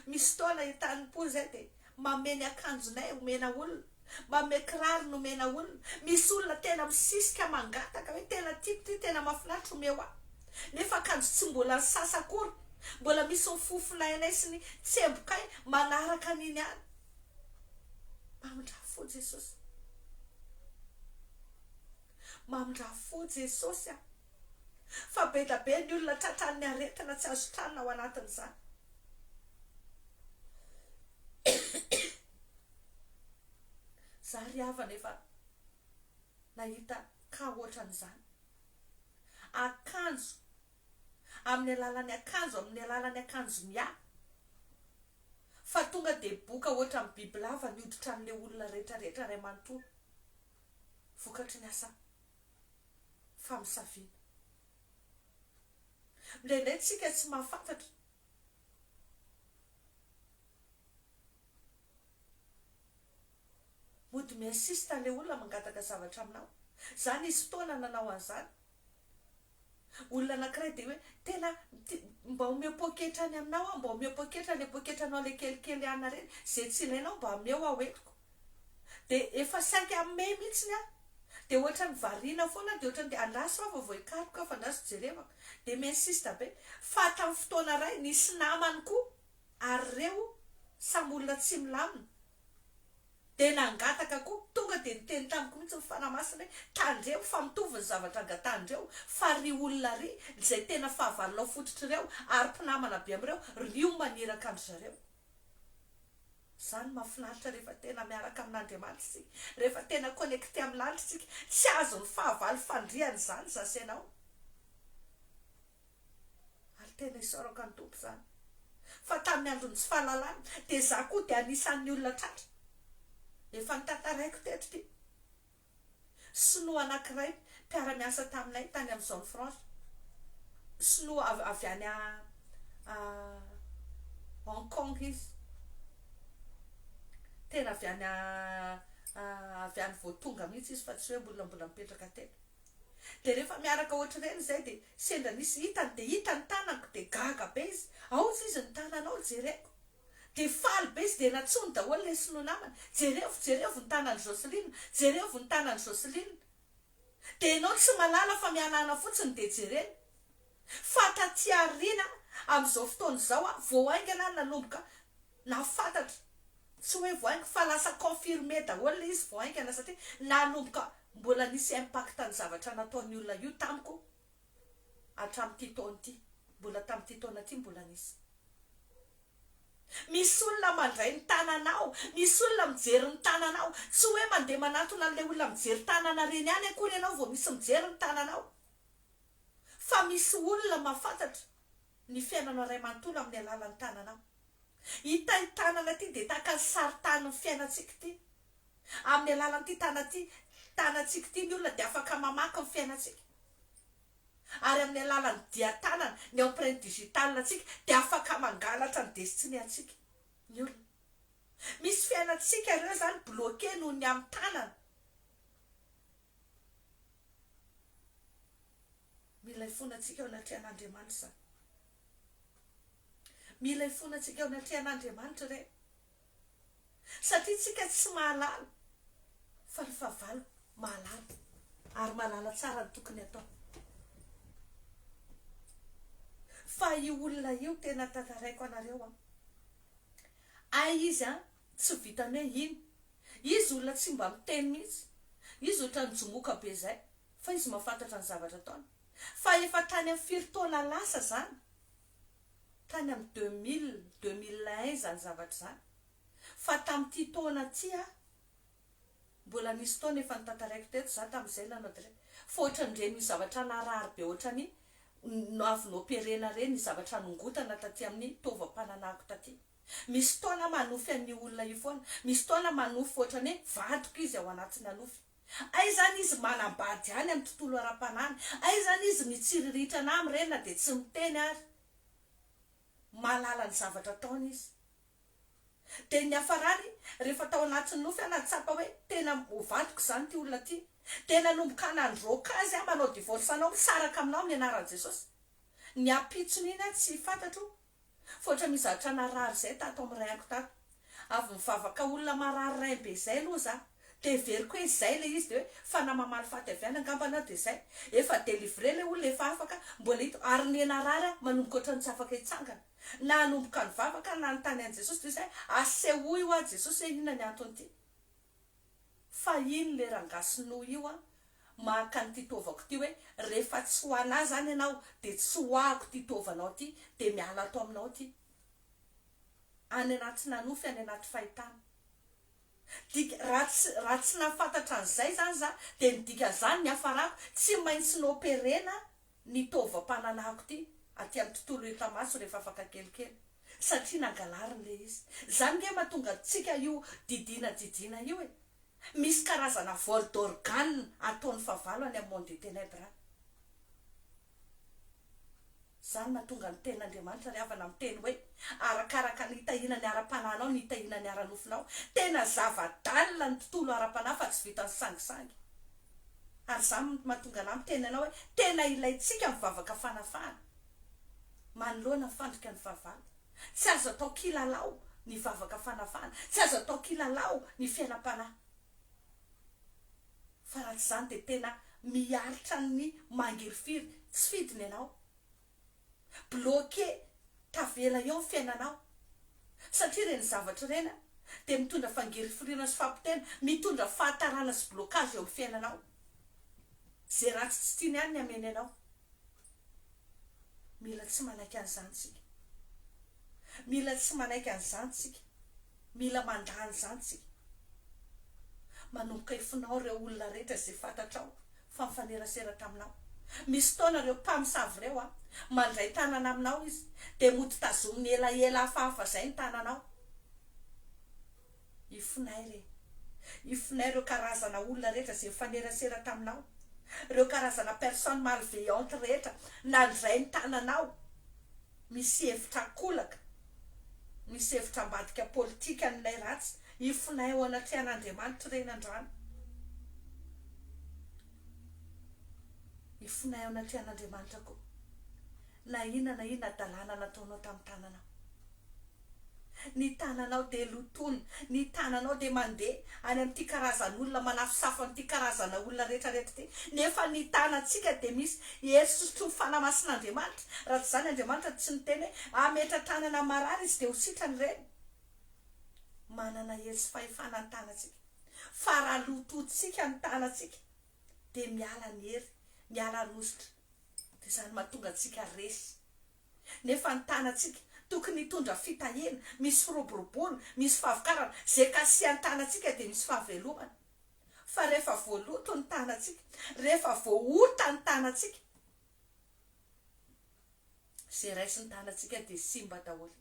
Misy fotoana entanim-po izay dia manome ny akanjonay omena olona, manome kiraro nomena olona. Misy olona tena misisika mangataka hoe tena tiako ity, tena mahafinaritra omeo ahy. Nefa akanjo tsy mbola nisasa akory, mbola misy ny fofon'ainay sy ny tsembokay manaraka an'iny ihany. Mamindrà fo Jesosy. Mamindrà fo Jesosy a. Fa be da be ny olona tratran'ny aretina tsy azo tranona ao anatin'izany. Za ry havana efa nahita cas ohatran'izany. Akanjo, amin'ny alalan'ny akanjo, amin'ny alalan'ny akanjo miahy. Fa tonga dia boka ohatran'ny bibilava ny hoditran'ilay olona rehetra rehetra iray manontolo. Vokatry ny asa famosaviana. Indraindray tsika tsy mahafantatra. Mody mi-insiste ilay olona mangataka zavatra aminao. Za nisy fotoana nanao an'izany. Olona anankiray dia hoe tena mba omeo poketra any aminao aho, mba omeo poketra ilay poketranao ilay kelikely any ireny, izay tsy ilainao mba omeo aho entiko. Dia efa saika hanome mihitsiny aho. Dia ohatran'ny variana foana aho, dia ohatran'ny dia andraso aho vao voaikaroka fa andraso jerevako. Dia mi-insiste be. Fa tamin'ny fotoana iray nisy namany koa ary ireo samy olona tsy milamina. Dia nangataka koa, tonga dia niteny tamiko mihitsy ny Fanahy Masina hoe, tandremo fa mitovy ny zavatra angatahan-dreo, fa ry olona ry, izay tena fahavalonao fototr'ireo, ary mpinamana be amin'ireo, ry io maniraka an-dry zareo. Izany mahafinaritra rehefa tena miaraka amin'Andriamanitra isika, rehefa tena connecté amin'ny lanitra isika, tsy azon'ny fahavalo fandrihana izany za sy ianao. Ary tena isaorako an'i Tompo izany. Fa tamin'ny andron'ny tsy fahalalana, dia za koa dia anisan'ny olona tratra. Efa notantaraiko teto ity. Sinoa anankiray mpiara-miasa taminay tany amin'ny zone franche, sinoa avy avy any Hong Kong izy. Tena avy any avy any vao tonga mihitsy izy fa tsy hoe olona mbola mipetraka teto. Dia rehefa miaraka ohatr'ireny izay dia sendra nisy hitany dia hita ny tanako dia gaga be izy, ao hozy izy ny tananao jereko. Dia faly be izy dia nantsoiny daholo ilay sinoa namany, jerevo, jerevo ny tanan'i Jocelyne, jerevo ny tanan'i Jocelyne. Dia ianao tsy mahalala fa mihanahana fotsiny dia jerena. Fa taty aoriana, amin'izao fotoana izao aho, vao haingana aho nanomboka nahafantatra, tsy hoe vao haingana fa lasa confirmé daholo ilay izy vao haingana satria nanomboka mbola nisy impact ny zavatra nataon'ny olona io tamiko hatramin'ity taona ity, mbola tamin'ity taona ity mbola nisy. Misy olona mandray ny tananao, misy olona mijery ny tananao, tsy hoe mandeha manantona an'ilay olona mijery tanana ireny ihany akory ianao vao misy mijery ny tananao, fa misy olona mahafantatra ny fiainanao iray manontolo amin'ny alalan'ny tananao. Ity tanana ity dia tahaka ny sarin-tanin'ny fiainantsika ity. Amin'ny alalan'ity tana ity, tanantsika ity ny olona dia afaka mamaky ny fiainantsika. Ary amin'ny alalan'ny dian-tanana, ny empreinte digitale antsika, dia afaka mangalatra ny destinée antsika ny olona. Misy fiainantsika ireo izany bloqué noho ny amin'ny tanana. Mila hifona antsika eo anatrehan'Andriamanitra izany. Mila hifona antsika eo anatrehan'Andriamanitra ireny. Satria tsika tsy mahalala fa ny fahavalo mahalala ary mahalala tsara ny tokony atao. Fa io olona io tena tantaraiko anareo an. Hay izy an tsy vitan'ny hoe ino. Izy olona tsy mba miteny mihitsy. Izy ohatran'ny jomoka be zay. Fa izy mahafantatra ny zavatra ataony. Fa efa tany amin'ny firy taona lasa zany. Tany amin'ny 2000, 2001 izany zavatra izany. Fa tamin'ity taona ity aho, mbola nisy taona efa notantaraiko teto za tamin'izay nanao direct, fa ohatran'ireny misy zavatra narary be ohatran'ny avy noperena ireny ny zavatra nongotana taty amin'ny taovam-pananahako taty. Misy fotoana aho manofy an'io olona io foana, misy fotoana manofy ohatran'ny hoe vadiko izy ao anatina nofy. Aiza zany izy manambady any amin'ny tontolo ara-panahiny? Aiza zany izy mitsiriritra anah amin'ireny na dia tsy miteny ary? Mahalala ny zavatra ataony izy. Dia ny niafarany, rehefa tao anatin'ny nofy aho nahatsapa hoe tena ho vadiko izany ity olona ity. Dia nanomboka nandroaka azy aho, manao divorce anao, misaraka aminao amin'ny anaran'i Jesosy. Ny ampitson'iny aho tsy fantatro Fa ohatra misy zavatra narary zay tato am rein-ko tato. Avy mivavaka olona marary rein be zay aloha za. De heveriko hoe izay le izy de hoe fanahy mamaly faty avy any angambany aho de zay. Efa delivré le olona efa afaka, mbola hita ary ny narary aho manomboka ohatran'ny tsy afaka hitsangana. Nanomboka nivavaka aho nanontany an'i Jesosy de zay asehoy hoa Jesosy hoe inona ny anton'ity. Fa iny le rangahy sinoa io an, maka an'ity taovako ity hoe rehefa tsy ho anah zany ianao de tsy ho ahako ity taovanao ity de miala ato aminao ity. Any anaty nanofy any anaty fahitana. Dika, raha tsy raha tsy nahafantatra an'izay zany za de ny dikan'izany niafarako tsy maintsy noperena ny taovam-pananahako ity aty amin'ny tontolo hita maso rehefa afaka kelikely satria nangalariny le izy. Zany nge mahatonga antsika io didiana didiana io e. Misy karazana vol d'organe ataon'ny fahavalo any amin'ny monde des ténèbres any. Izany mahatonga ny tenin'Andriamanitra ry havana miteny hoe, arakaraka ny hitahiana ny ara-panahinao ny hitahiana ny ara-nofonao. Tena zava-dalina ny tontolo ara-panahy fa tsy vitan'ny sangisangy. Ary izany no mahatonga anah miteny anao hoe, tena ilaintsika ny vavaka fanafahana manoloana ny fandrika ny fahavalo. Tsy azo atao kilalao ny vavaka fanafahana, tsy azo atao kilalao ny fiainam-panahy. Fa raha tsy izany dia tena miaritra ny mangirifiry, tsy fidiny ianao. Bloqué, tavela eo ny fiainanao. Satria ireny zavatra ireny dia mitondra fangirifiriana sy fampotehana, mitondra fahatarana sy blocage eo amin'ny fiainanao. Izay ratsy tsy tiany ihany ny hameny anao. Mila tsy manaiky an'izany tsika. Mila tsy manaiky an'izany tsika. Mila mandà an'izany tsika. Manomboka ifonao ireo olona rehetra izay fantatrao fa nifanerasera taminao. Misy fotoana ireo mpamosavy ireo an, mandray tanana aminao izy, dia mody tazominy elaela hafahafa izay ny tananao. Ifonay re. Ifonay ireo karazana olona rehetra izay nifanerasera taminao. Ireo karazana personne malveillante rehetra nandray ny tananao. Misy hevitra ankolaka, misy hevitra ambadika politika an'ilay ratsy. Ifonay eo anatrehan'Andriamanitra ireny androany. Ifonay eo anatrehan'Andriamanitra koa. Na inona na inona hadalana nataonao tamin'ny tananao. Ny tananao dia lotoina, ny tananao dia mandeha any amin'ity karazan'olona manafosafo an'ity karazana olona rehetra rehetra ity, nefa ny tanantsika dia misy hery sy sotroin'ny Fanahy Masin'Andriamanitra, raha tsy izany Andriamanitra tsy niteny hoe hametra-tanana amin'ny marary izy dia ho sitrana ireny. Manana hery sy fahefana ny tanantsika, fa raha lotointsika ny tanantsika dia miala ny hery, miala ny hosotra, dia izany mahatonga antsika resy. Nefa ny tanantsika tokony hitondra fitahiana, misy firoboroboana, misy fahavokarana. Izay kasihan'ny tanantsika dia misy fahavelomana. Fa rehefa voaloto ny tanantsika, rehefa voaota ny tanantsika, izay raisin'ny tanantsika dia simba daholo.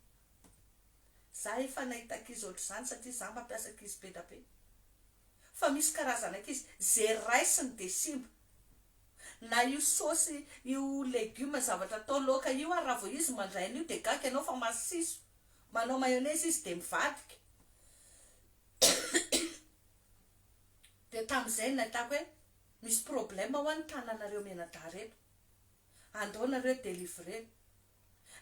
Za efa nahita ankizy ohatr'izany satria za mampiasa ankizy be da be. Fa misy karazana ankizy, izay raisiny dia simba. Na io saosy io legume zavatra atao laoka io ary raha vao izy mandray an'io dia gaga ianao fa masiso. Manao mayonnaise izy dia mivadika. Dia tamin'izay no nahitako hoe misy problème hoa ny tananareo mianadahy reto. Andao nareo délivrer.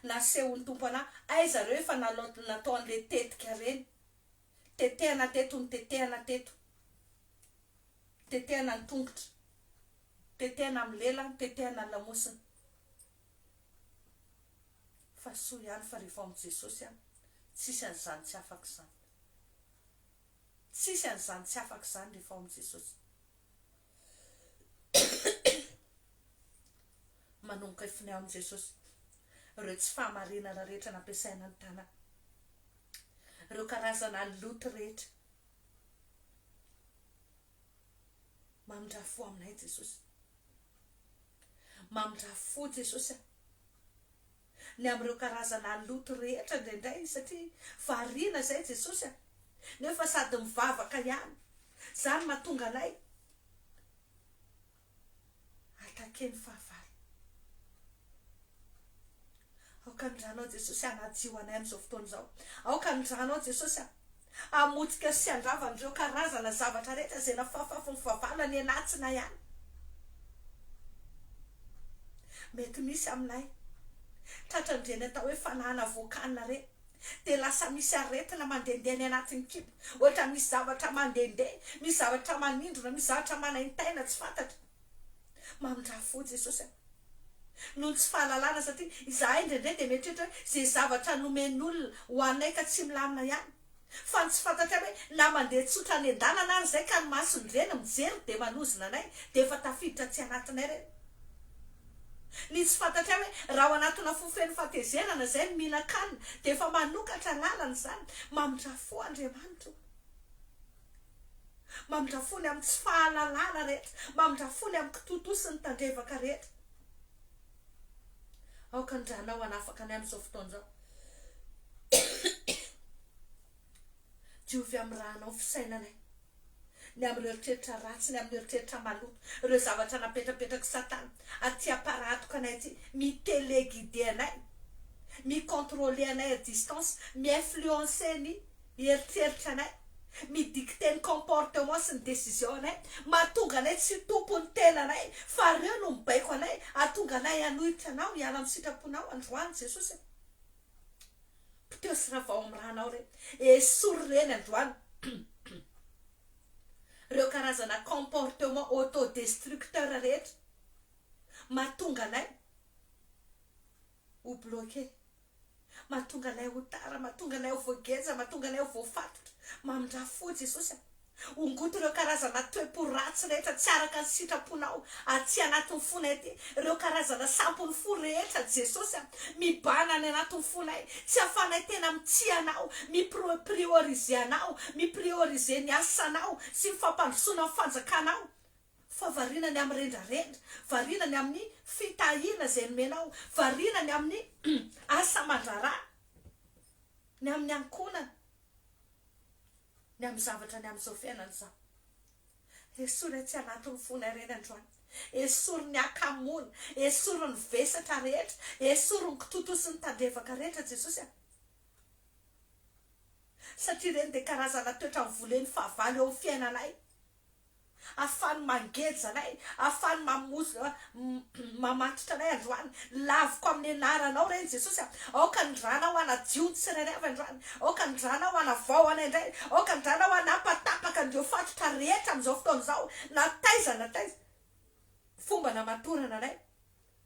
Nasehon'ny Tompo anah, aiza reo efa natao an'le tetika reny. Tetehana teto nitetehana teto. Tetehana ny tongotra, tetehana amin'ny lela, tetehana ny lamosina. Fa soa ihany fa rehefa ao amin'i Jesosy an, tsisy an'izany tsy afaka izany. Tsisy an'izany tsy afaka izany rehefa ao amin'i Jesosy. Manomboka hifona ao amin'i Jesosy ireo tsy fahamarinana rehetra nampiasaina ny tanana, ireo karazana loto rehetra. Mamindrà fo aminay Jesosy. Mamindrà fo Jesosy a. Ny amin'ireo karazana loto rehetra indraindray satria variana izay Jesosy a. Nefa sady mivavaka ihany. Izany mahatonga anay Attaquer ny fahavalo. Aoka ny ranao Jesosy hanadio anay amin'izao fotoana izao. Aoka ny ranao Jesosy hamotika sy handrava an'ireo karazana zavatra rehetra izay nafafafin'ny fahavalo any anatsinay any. Mety misy aminay tratran'ireny atao hoe fanahana voakanina ireny. Dia lasa misy aretina mandehandeha any anatin'ny kibo. Ohatra misy zavatra mandehandeha, misy zavatra manindrona, misy zavatra manaintaina tsy fantatra. Mamindrà fo Jesosy a! Noho ny tsy fahalalana satria izahay indraindray dia mieritreritra hoe izay zavatra nomen'olona ho anay ka tsy milamina ihany. Fa ny tsy fantatray hoe na mandeha tsotra any an-dalana ary izay ka ny mason'ireny mijery dia manozona anay dia efa tafiditra aty anatinay ireny. Ny tsy fantatray hoe raha ao anatina fo feno fahatezerana izay no mihinan-kanina dia efa manokatra lalana izany. Mamindrà fo Andriamanitra o! Mamindrà fo ny amin'ny tsy fahalalana rehetra, mamindrà fo ny amin'ny kitoatoa sy ny tandrevaka rehetra. Aoka ny ranao hanafaka anay amin'izao fotoana izao. Diovy amin'ny ranao ny fisainanay. Ny amin'ireo eritreritra ratsy, ny amin'ny eritreritra maloto, ireo zavatra napetrapetrak'i Satana aty am-parahatoka anay aty, mi-teleguider anay, mi-controler anay à distance, mi-influencer ny eritreritra anay, mi-dicter ny comportement sy ny décision anay, mahatonga anay tsy ho tompon'ny tenanay, fa ireo no mibaiko anay, hahatonga anay hanohitra Anao, hiala amin'ny sitraponao androany Jesosy a. Poteho sy ravao amin'ny ranao ireny. Esory ireny androany. Ireo karazana comportement autodestructeur rehetra mahatonga anay ho bloqué, mahatonga anay ho tara, mahatonga anay ho voageja, mahatonga anay ho voafatotra. Mamindrà fo Jesosy a. Ongoty ireo karazana toe-po ratsy rehetra tsy araka ny sitraponao aty anatin'ny fonay aty, ireo karazana sampon'ny fo rehetra Jesosy a, mibahana any anatin'ny fonay, tsy ahafahanay tena mitia Anao, mi-prioriser Anao, mi-prioriser ny asanao sy ny fampandrosoana ny fanjakanao, fa variana ny amin'ny rendrarendra, variana ny amin'ny fitahiana izay nomenao, variana ny amin'ny asa aman-draharaha, ny amin'ny ankohonana. Ny amin'ny zavatra ny amin'izao fiainana izao. Esory atsy anatin'ny fonay ireny androany. Esory ny hakamoana, esory ny vesatra rehetra, esory ny kitoto sy ny tandrevaka rehetra Jesosy a. Satria ireny dia karazana toetra novolen'ny fahavalo eo amin'ny fiainanay. Afahany mangeja anay, afahany mamozo, mamatotra anay androany. Laviko amin'ny anaranao ireny Jesosy a! Aoka ny ranao hanadio ny tsirairay avy androany. Aoka ny ranao hanavao anay indray. Aoka ny ranao hanapatapaka an'ireo fatotra rehetra amin'izao fotoana izao, na taiza na taiza fomba namatorana anay,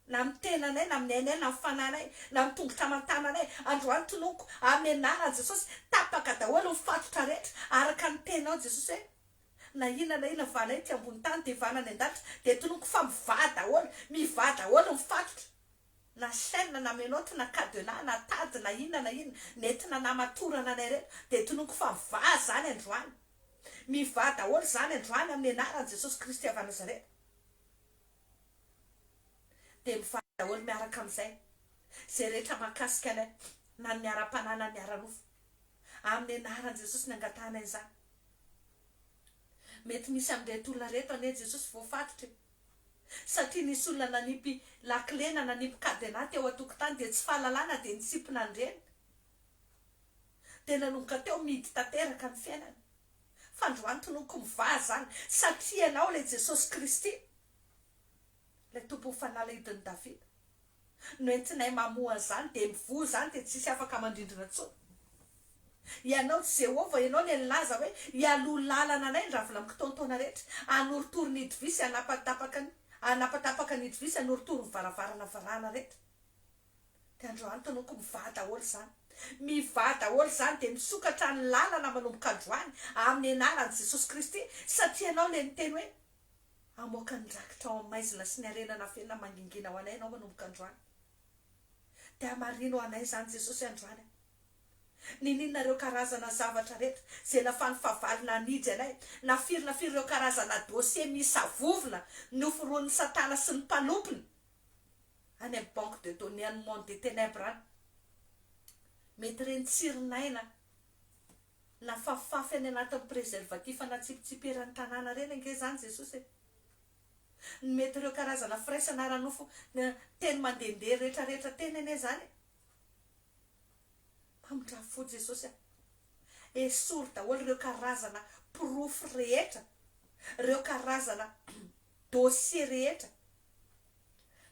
na amin'ny tenanay, na amin'ny ainay, na amin'ny fanahinay, na amin'ny tongotra aman-tananay. Androany tononiko amin'ny anaran'i Jesosy, tapaka daholo ny fatotra rehetra, araka ny teninao Jesosy hoe, Na inona na inona vana ety ambony tany dia vana any an-danitra dia tononiko fa mivaha daholo, mivaha daholo ny fatotra, na chaine na menotte na cadenas na tady na inona na inona nentina namatorana anay ireto dia tononiko fa mivaha izany androany, mivaha daholo izany androany amin'ny anaran'i Jesosy Kristy avy any Nazareta dia mivaha daholo miaraka amin'izay izay rehetra mahakasika anay na ny ara-panahy na ny ara-nofo amin'ny anaran'i Jesosy ny angatahanay izany. Mety misy amin'ireto olona ireto anie Jesosy voafatotra e! Satria nisy olona nanipy lakile na nanipy cadenas teo an-tokotany dia tsy fahalalana dia nitsipona an'ireny. Dia nanomboka teo mihidy tanteraka ny fiainany. Fandroany tononiko mivaha izany satria ianao ilay Jesosy Kristy, ilay Tompon'ny fanalahidin'i Davida. no entinay mamoha an'izany dia mivoha izany dia tsisy afaka mandrindrina intsony. Ianao Jehovah, ianao ilay nilaza hoe hialoha lalana anay ny ravina mikitaontaona rehetra, hanorotoro ny hidivy sy hanapatapaka ny hanapatapaka ny hidivy sy hanorotoro ny varavarana varahana rehetra. Dia androany tononiko mivaha daholo izany. Mivaha daholo izany dia misokatra ny lalana manomboka androany amin'ny anaran'i Jesosy Kristy satria ianao ilay niteny hoe Hamoaka ny rakitra ao amin'ny maizina sy ny harena nafenina mangingina ho anay Ianao manomboka androany. Dia hamarino ho anay izany Jesosy androany a. Niniana ireo karazana zavatra rehetra izay nafahan'ny fahavalo nanidy anay, na firy na firy ireo karazana dossier misavovona noforonin'i Satana sy ny mpanompony any amin'ny banque de données an'ny monde des ténèbres any. Mety ireny tsirin'aina Nafafafy any anatin'ny préservatif natsipitsipy eran'ny tanàna ireny ange izany Jesosy e! Ny mety ireo karazana firaisana ara-nofo teny mandehandeha rehetra rehetra teny anie izany e! Mamindrà fo Jesosy a! Esory daholo ireo karazana porofo rehetra, ireo karazana dossier rehetra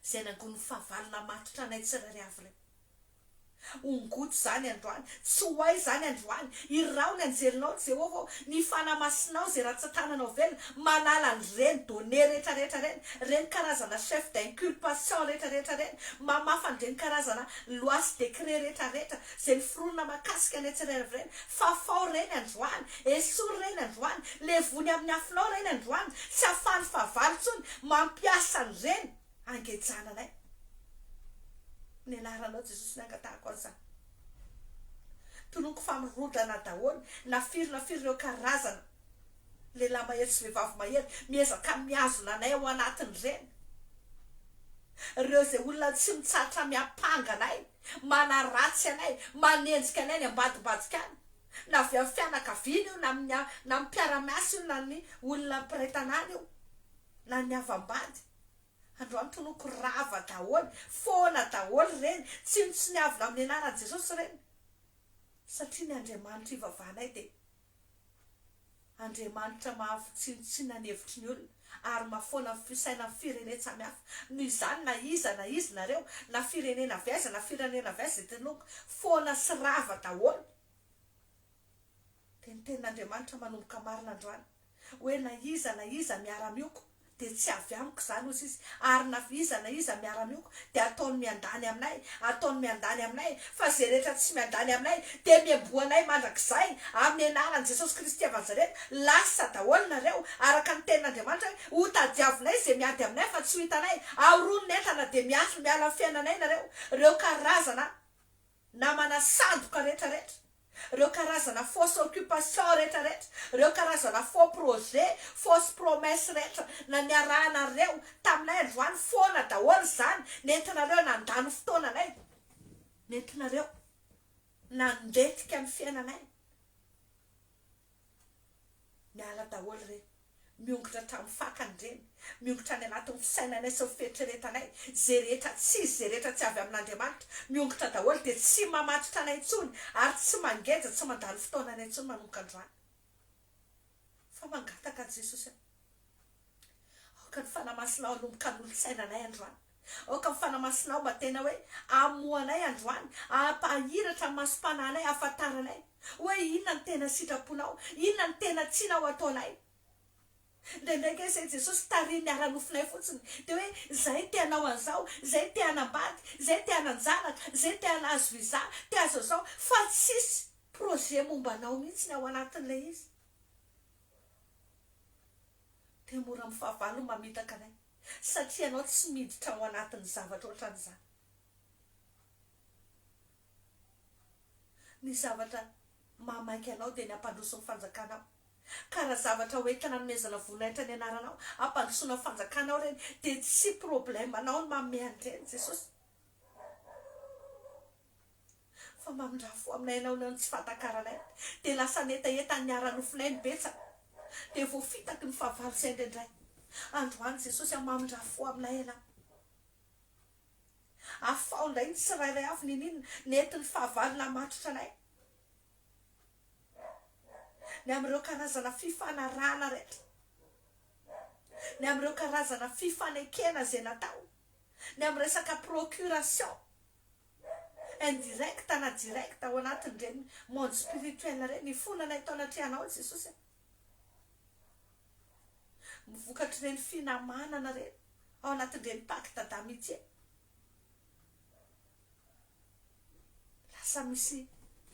izay nangonin'ny fahavalo namatotra anay tsirairay avy ireo. Hongoto izany androany, tsy ho hay izany androany. Iraho ny anjelinao, Jehovah ô, ny Fanahy Masinao izay ratsan-tananao velona, manala an'ireny données rehetra rehetra ireny, ireny karazana chef d'inculpation rehetra rehetra ireny, mamafa an'ireny karazana loi sy décret rehetra rehetra izay noforonina mahakasika anay tsirairay avy ireny. Fafao ireny androany, esory ireny androany, levony amin'ny afonao ireny androany, tsy ahafahan'ny fahavalo intsony mampiasa an'ireny hangejana anay. Ny anaranao Jesosy ny angatahako an'izany. Tononiko fa mirodana daholo na firy na firy ireo karazana lehilahy mahery sy vehivavy mahery miezaka mihazona anay ao anatin'ireny. Ireo izay olona tsy mitsahatra miampanga anay, manaratsy anay, manenjika anay any ambadimbadika any. Na avy amin'ny fianakaviana io, na amin'ny na amin'ny mpiara-miasa io, na ny olona mpiray tanàna io, na ny havam-bady. Androany tonoko rava daholo, foana daholo ireny, tsinontsiniavina amin'ny anaran'i Jesosy ireny. Satria ny Andriamanitra ivavahanay dia Andriamanitra mahafotsinontsinona ny hevitry ny olona ary mahafoana ny fisainan'ny firenen-tsamihafa. Noho izany na iza na iza nareo, na firenena avy aiza na firenena avy aiza dia tonoko foana sy rava daholo. Dia ny tenin'Andriamanitra manomboka marina androany. Hoe na iza na iza miara-mioko dia tsy avy amiko izany hozy izy, ary na iza na iza miara-mioko dia ataony miandany aminay, ataony miandany aminay, fa izay rehetra tsy miandany aminay dia miamboho anay mandrakizay amin'ny anaran'i Jesosy Kristy avy Nazareta, lasa daholo nareo, araka ny tenin'Andriamanitra hoe ho tadiavinay izay miady aminay fa tsy ho hitanay, aroany ny entana dia miala amin'ny fiainanay nareo, ireo karazana namana sandoka rehetra rehetra, reo karazana fausse occupation rehetra rehetra, reo karazana faux projet, fausse promesse rehetra na niarahanareo taminay androany foana daholo izany nentinareo nandany fotoananay, nentinareo nandetika ny fiainanay. Miala daholo ireny. Miongotra hatramin'ny fakany ireny. Miongotra any anatin'ny fisainanay sy ny fieritreretanay. Izay rehetra tsy izy, izay rehetra tsy avy amin'Andriamanitra. Miongotra daholo dia tsy mamatotra anay intsony ary tsy mangeja, tsy mandany fotoana anay intsony manomboka androany. Fa mangataka an'i Jesosy aho. Aoka ny Fanahy Masinao hanomboka hanolotsaina anay androany. Aoka ny Fanahy Masinao mba tena hoe hamoha anay androany, hampahiratra ny masom-panahinay, hahafantaranay hoe inona no tena sitraponao, inona no tena tianao hataonay. Indraindray ange izay Jesosy tarihin'ny ara-nofonay fotsiny, dia hoe izahay te hanao an'izao, izahay te hanambady, izahay te hanan-janaka, izahay te hanazo visa, te hahazo an'izao, fa tsisy projet momba anao mihitsy ny ao anatin'ilay izy. Dia mora amin'ny fahavalo ny mamitaka anay satria ianao tsy miditra ao anatin'ny zavatra ohatran'izany. Ny zavatra mahamaika anao dia ny hampandroso ny fanjakanao. Ka raha zavatra hoentina hanomezana voninahitra ny anaranao, hampandrosoana ny fanjakanao ireny dia tsy problème anao ny manome an'ireny Jesosy. Fa mamindrà fo aminay ianao noho ny tsy fahatakaranay. Dia lasa ny hetahetan'ny ara-nofonay no betsaka. Dia voafitaky ny fahavalo izay indraindray. Androany Jesosy a, mamindrà fo aminay ianao. Afaho indray ny tsirairay avy n'inon'inona nentin'ny fahavalo namatotra anay. Ny amin'ireo karazana fifanarahana rehetra. Ny amin'ireo karazana fifanekena izay natao. Ny amin'ny resaka procuration. Indirect na direct ao anatin'ireny monde spirituel ireny, ifonana eto anatrehanao Jesosy a! Ny vokatr'ireny finamanana ireny ao anatin'ireny pacte d'amitié. Lasa misy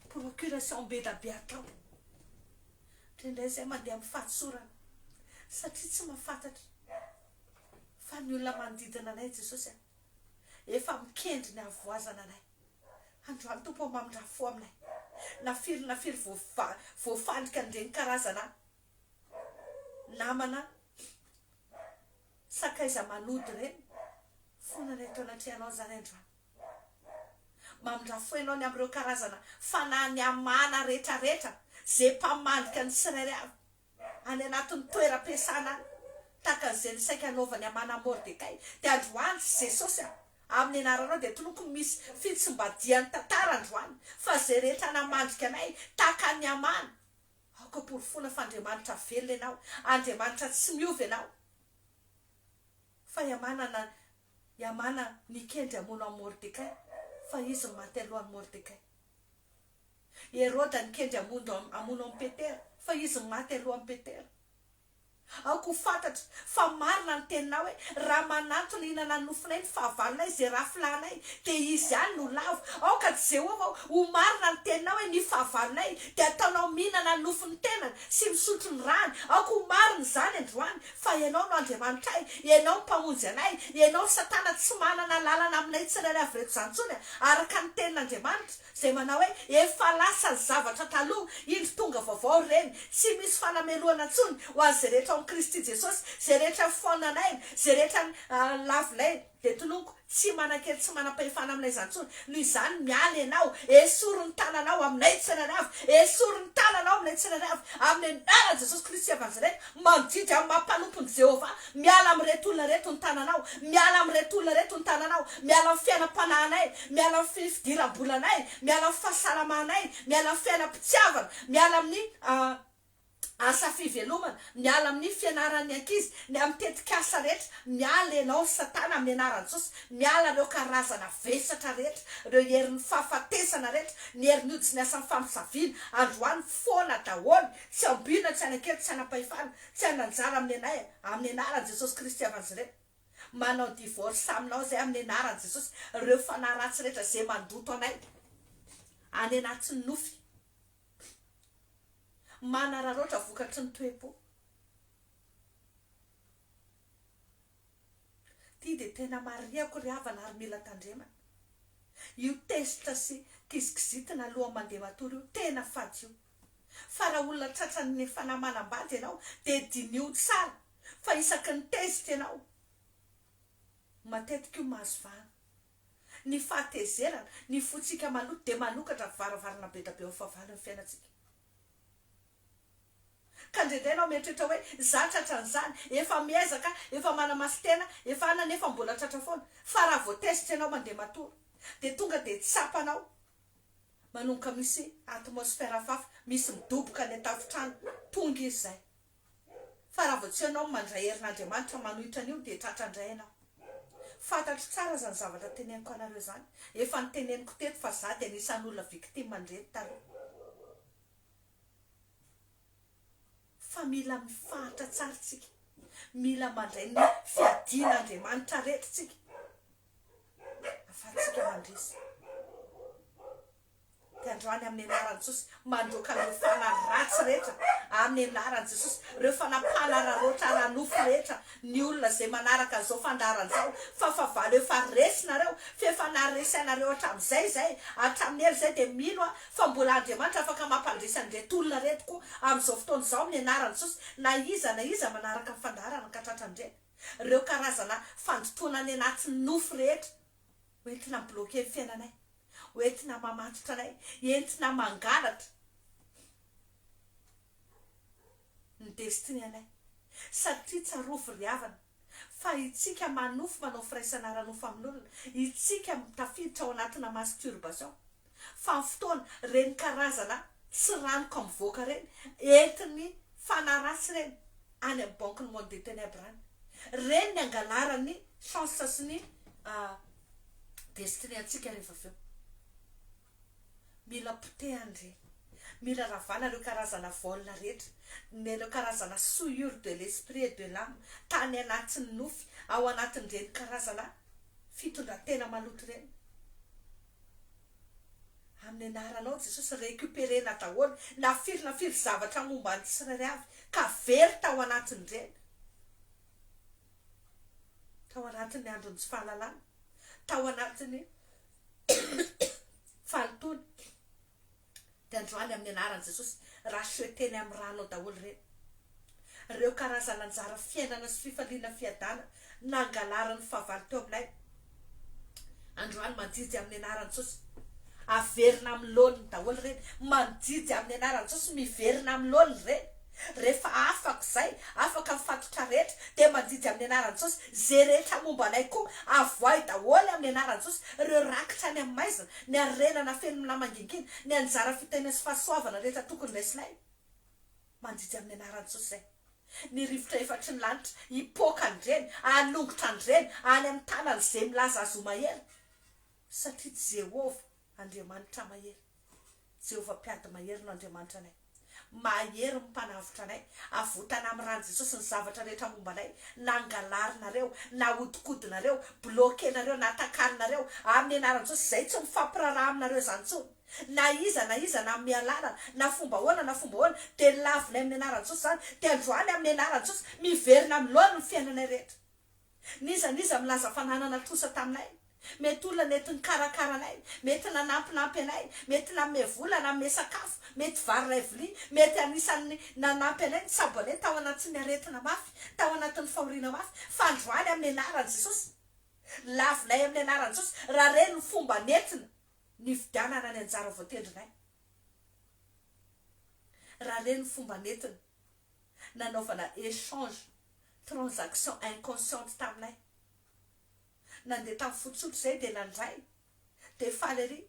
procuration be da be atao. Indraindray izay mandeha amin'ny fahatsorana satria tsy mahafantatra fa ny olona manodidina anay Jesosy a! Efa mikendry ny havoazana anay. Androany Tompo ô mamindrà fo aminay. Na firy na firy voafandrika an'ireny karazana namana sakaiza manody ireny, fonana eto anatrehanao izany androany. Mamindrà fo ianao ny amin'ireo karazana fanahy nihamana rehetrarehetra izay mpamandrika ny tsirairay avy. any anatin'ny toeram-piasana any, tahaka an'izay nisaika hanaovan'i Hamana an'i Mordekay, dia androany Jesosy a, amin'ny anaranao dia tonoko misy fitsimbadihan'ny tantara androany, fa izay rehetra namandrika anay, tahaka an'i Hamana, aoka porofoina fa Andriamanitra velona Ianao, Andriamanitra tsy miova Ianao, fa i Hamana na, i Hamana nikendry hamono an'i Mordekay, fa izy no maty alohan'i Mordekay. Heroda nikendry hamono hamono an'i Petera, fa izy maty alohan'i Petera. Aoka ho fantatra fa marina ny teninao hoe, raha manantona hihinana ny nofonay ny fahavalonay, izay rafilahinay, dia izy ihany no lavo. Aoka Jehovah ô, ho marina ny teninao hoe, ny fahavalonay dia ataonao mihinana ny nofon'ny tenany sy misotro ny rany. Aoka ho marina izany androany, fa Ianao no Andriamanitray, Ianao no Mpamonjy anay, Ianao Satana tsy manana lalana aminay tsirairay avy ireto izany intsony, araka ny tenin'Andriamanitra. Izay manao hoe, Efa lasa ny zavatra taloha, indro tonga vaovao ireny. Tsy misy fanamelohana intsony ho an'izay rehetra ao. amin'i Kristy Jesosy, izay rehetra foana anay, izay rehetra lavinay, dia tononiko, tsy manan-kery tsy manam-pahefana aminay izany intsony. Noho izany, miala ianao, esory ny tananao aminay tsirairay avy, esory ny tananao aminay tsirairay avy, amin'ny anaran'i Jesosy Kristy avy Nazareta, mandidy amin'ny maha mpanompon'i Jehovah, miala amin'ireto olona ireto ny tananao, miala amin'ireto olona ireto ny tananao, miala amin'ny fiainam-panahinay, miala amin'ny fidiram-bolanay, miala amin'ny fahasalamanay, miala amin'ny fiainam-pitiavana, miala amin'ny asa fivelomana, miala amin'ny fianaran'ny ankizy, ny amin'ny tetikasa rehetra, miala ianao ry satana amin'ny anaran'i Jesosy, miala ireo karazana vesatra rehetra, ireo herin'ny fahafatesana rehetra, ny herin'ny ody sy ny asan'ny famosaviana, androany foana daholo, tsy ambina, tsy hanan-kery, tsy hanam-pahefana, tsy hanan-jara amin'ny anay, amin'ny anaran'i Jesosy Kristy avy Nazareta. Manao divorce aminao izay amin'ny anaran'i Jesosy, ireo fanahy ratsy rehetra izay mandoto anay any anatin'ny nofy. Manararaotra vokatry ny toe-po. Ity dia tena marihako ry havana ary mila tandremana. Io tezitra sy kizikizitina alohan'ny mandeha matory io tena fadio. Fa raha olona tratran'ny fanahy manambady ianao dia diniho tsara fa isaky ny tezitra ianao matetika io mahazo vahana. Ny fahatezerana, ny fontsika maloto dia manokatra varavarana be da be ao fahavalon'ny fiainantsika. Ka indraindray ianao mieritreritra hoe za tratran'izany, efa miezaka, efa manamasin-tena, efa anona nefa mbola tratra foana. Fa raha vao tezitra ianao mandeha matory dia tonga dia tsapanao manomboka misy atmosphère hafahafa, misy midoboka any an-tafontrano, tonga izy izay. Fa raha vao tsy ianao no mandray herin'Andriamanitra manohitra an'io dia tratra indray ianao. Fantatro tsara izany zavatra teneniko anareo izany. Efa noteneniko teto fa za dia anisan'ny olona victime an'ireny taloha. Fa mila mifaritra tsara tsika. Mila mandray ny fiadian'Andriamanitra rehetra tsika. Afahantsika mandresy. Dia androany amin'ny anaran'i Jesosy, mandroaka an'ireo fanahy ratsy rehetra amin'ny anaran'i Jesosy, ireo fanahy mpanararaotra ara-nofo rehetra, ny olona izay manaraka an'izao fandaharana izao, fa fahavalo efa resy nareo, f'efa naharesy anareo hatramin'izay izay, hatramin'ny ela izay, dia mino aho fa mbola Andriamanitra afaka mampandresy an'ireto olona ireto koa amin'izao fotoana izao amin'ny anaran'i Jesosy, na iza na iza manaraka ny fandaharana ka tratran'ireny, ireo karazana fandotoana any anaty nofo rehetra, hoentina mi-bloquer ny fiainanay. Ho entina mamatotra anay, entina mangalatra ny destiny anay. Satria tsarovy ry havana fa itsika manofy manao firaisana ara-nofo amin'olona, itsika tafiditra ao anatina masturbation, fa ny fotoana ireny karazana tsiranoka mivoaka ireny, entin'ny fanahy ratsy ireny any amin'ny banque-n'ny monde des ténèbres any. Ireny ny angalaran'ny chance sy ny Destinée antsika rehefa avy eo. Mila potehana ireny. Mila ravana ireo karazana vol rehetra, ny ireo karazana souillure de l'esprit et de l'âme tany anatin'ny nofy, ao anatin'ireny karazana fitondran-tena maloto ireny. Amin'ny anaranao Jesosy, récupérer-na daholo na firy na firy zavatra momba ny tsirairay avy ka very tao anatin'ireny. Tao anatin'ny andron'ny tsy fahalalana, tao anatin'ny fahalotoana, dia androany amin'ny anaran'i Jesosy, racheter-ny amin'ny rànao daholo ireny. Ireo karazana anjara fiainana sy fifaliana fiadanana nangalarin'ny fahavalo teo aminay, androany manjijy amin'ny anaran'i Jesosy. Averina amin'ny laoniny daholo ireny, manjijy amin'ny anaran'i Jesosy, miverina amin'ny laoniny ireny. Rehefa afaka izay, afaka ny fatotra rehetra, dia manjijy amin'ny anaran'i Jesosy, izay rehetra momba anay koa, avoahy daholo amin'ny anaran'i Jesosy, ireo rakitra any amin'ny maizina, ny harena nafenina mangingina, ny anjara fitahiana sy fahasoavana rehetra tokony raisinay. Manjijy amin'ny anaran'i Jesosy izay. Ny rivotra efatry ny lanitra, hipoka an'ireny, hanongotra an'ireny, any amin'ny tanan'izay milaza azy ho mahery. Satria Jehovah Andriamanitra mahery, Jehovah mpiady mahery no Andriamanitra anay. Mahery ny mpanavotra anay. Avotana amin'ny ran'i Jesosy ny zavatra rehetra momba anay, nangalarinareo, nahodinkodinareo, bloquer-nareo, natakalonareo, amin'ny anaran'i Jesosy, izay tsy mifampiraharaha aminareo izany intsony. Na iza na iza na mialalana, na fomba ahoana na fomba ahoana, dia lavinay amin'ny anaran'i Jesosy izany, dia androany amin'ny anaran'i Jesosy, miverina amin'ny laoniny ny fiainanay rehetra. N'iza n'iza milaza fa nanana trosa taminay. Mety olona nety nikarakara anay, mety nanampinampy anay, mety nanome vola, nanome sakafo, mety vary iray vilia, mety anisan'ny nanampy anay, nitsabo anay tao anatin'ny aretina mafy, tao anatin'ny fahoriana mafy, fa androany amin'ny anaran'i Jesosy, lavinay amin'ny anaran'i Jesosy, raha ireny ny fomba nentina nividianana ny anjara voatendrinay, raha ireny ny fomba nentina nanaovana échange, transaction inconsciente taminay. Nandeha tamin'ny fo tsotra izay dia nandray, dia faly ery,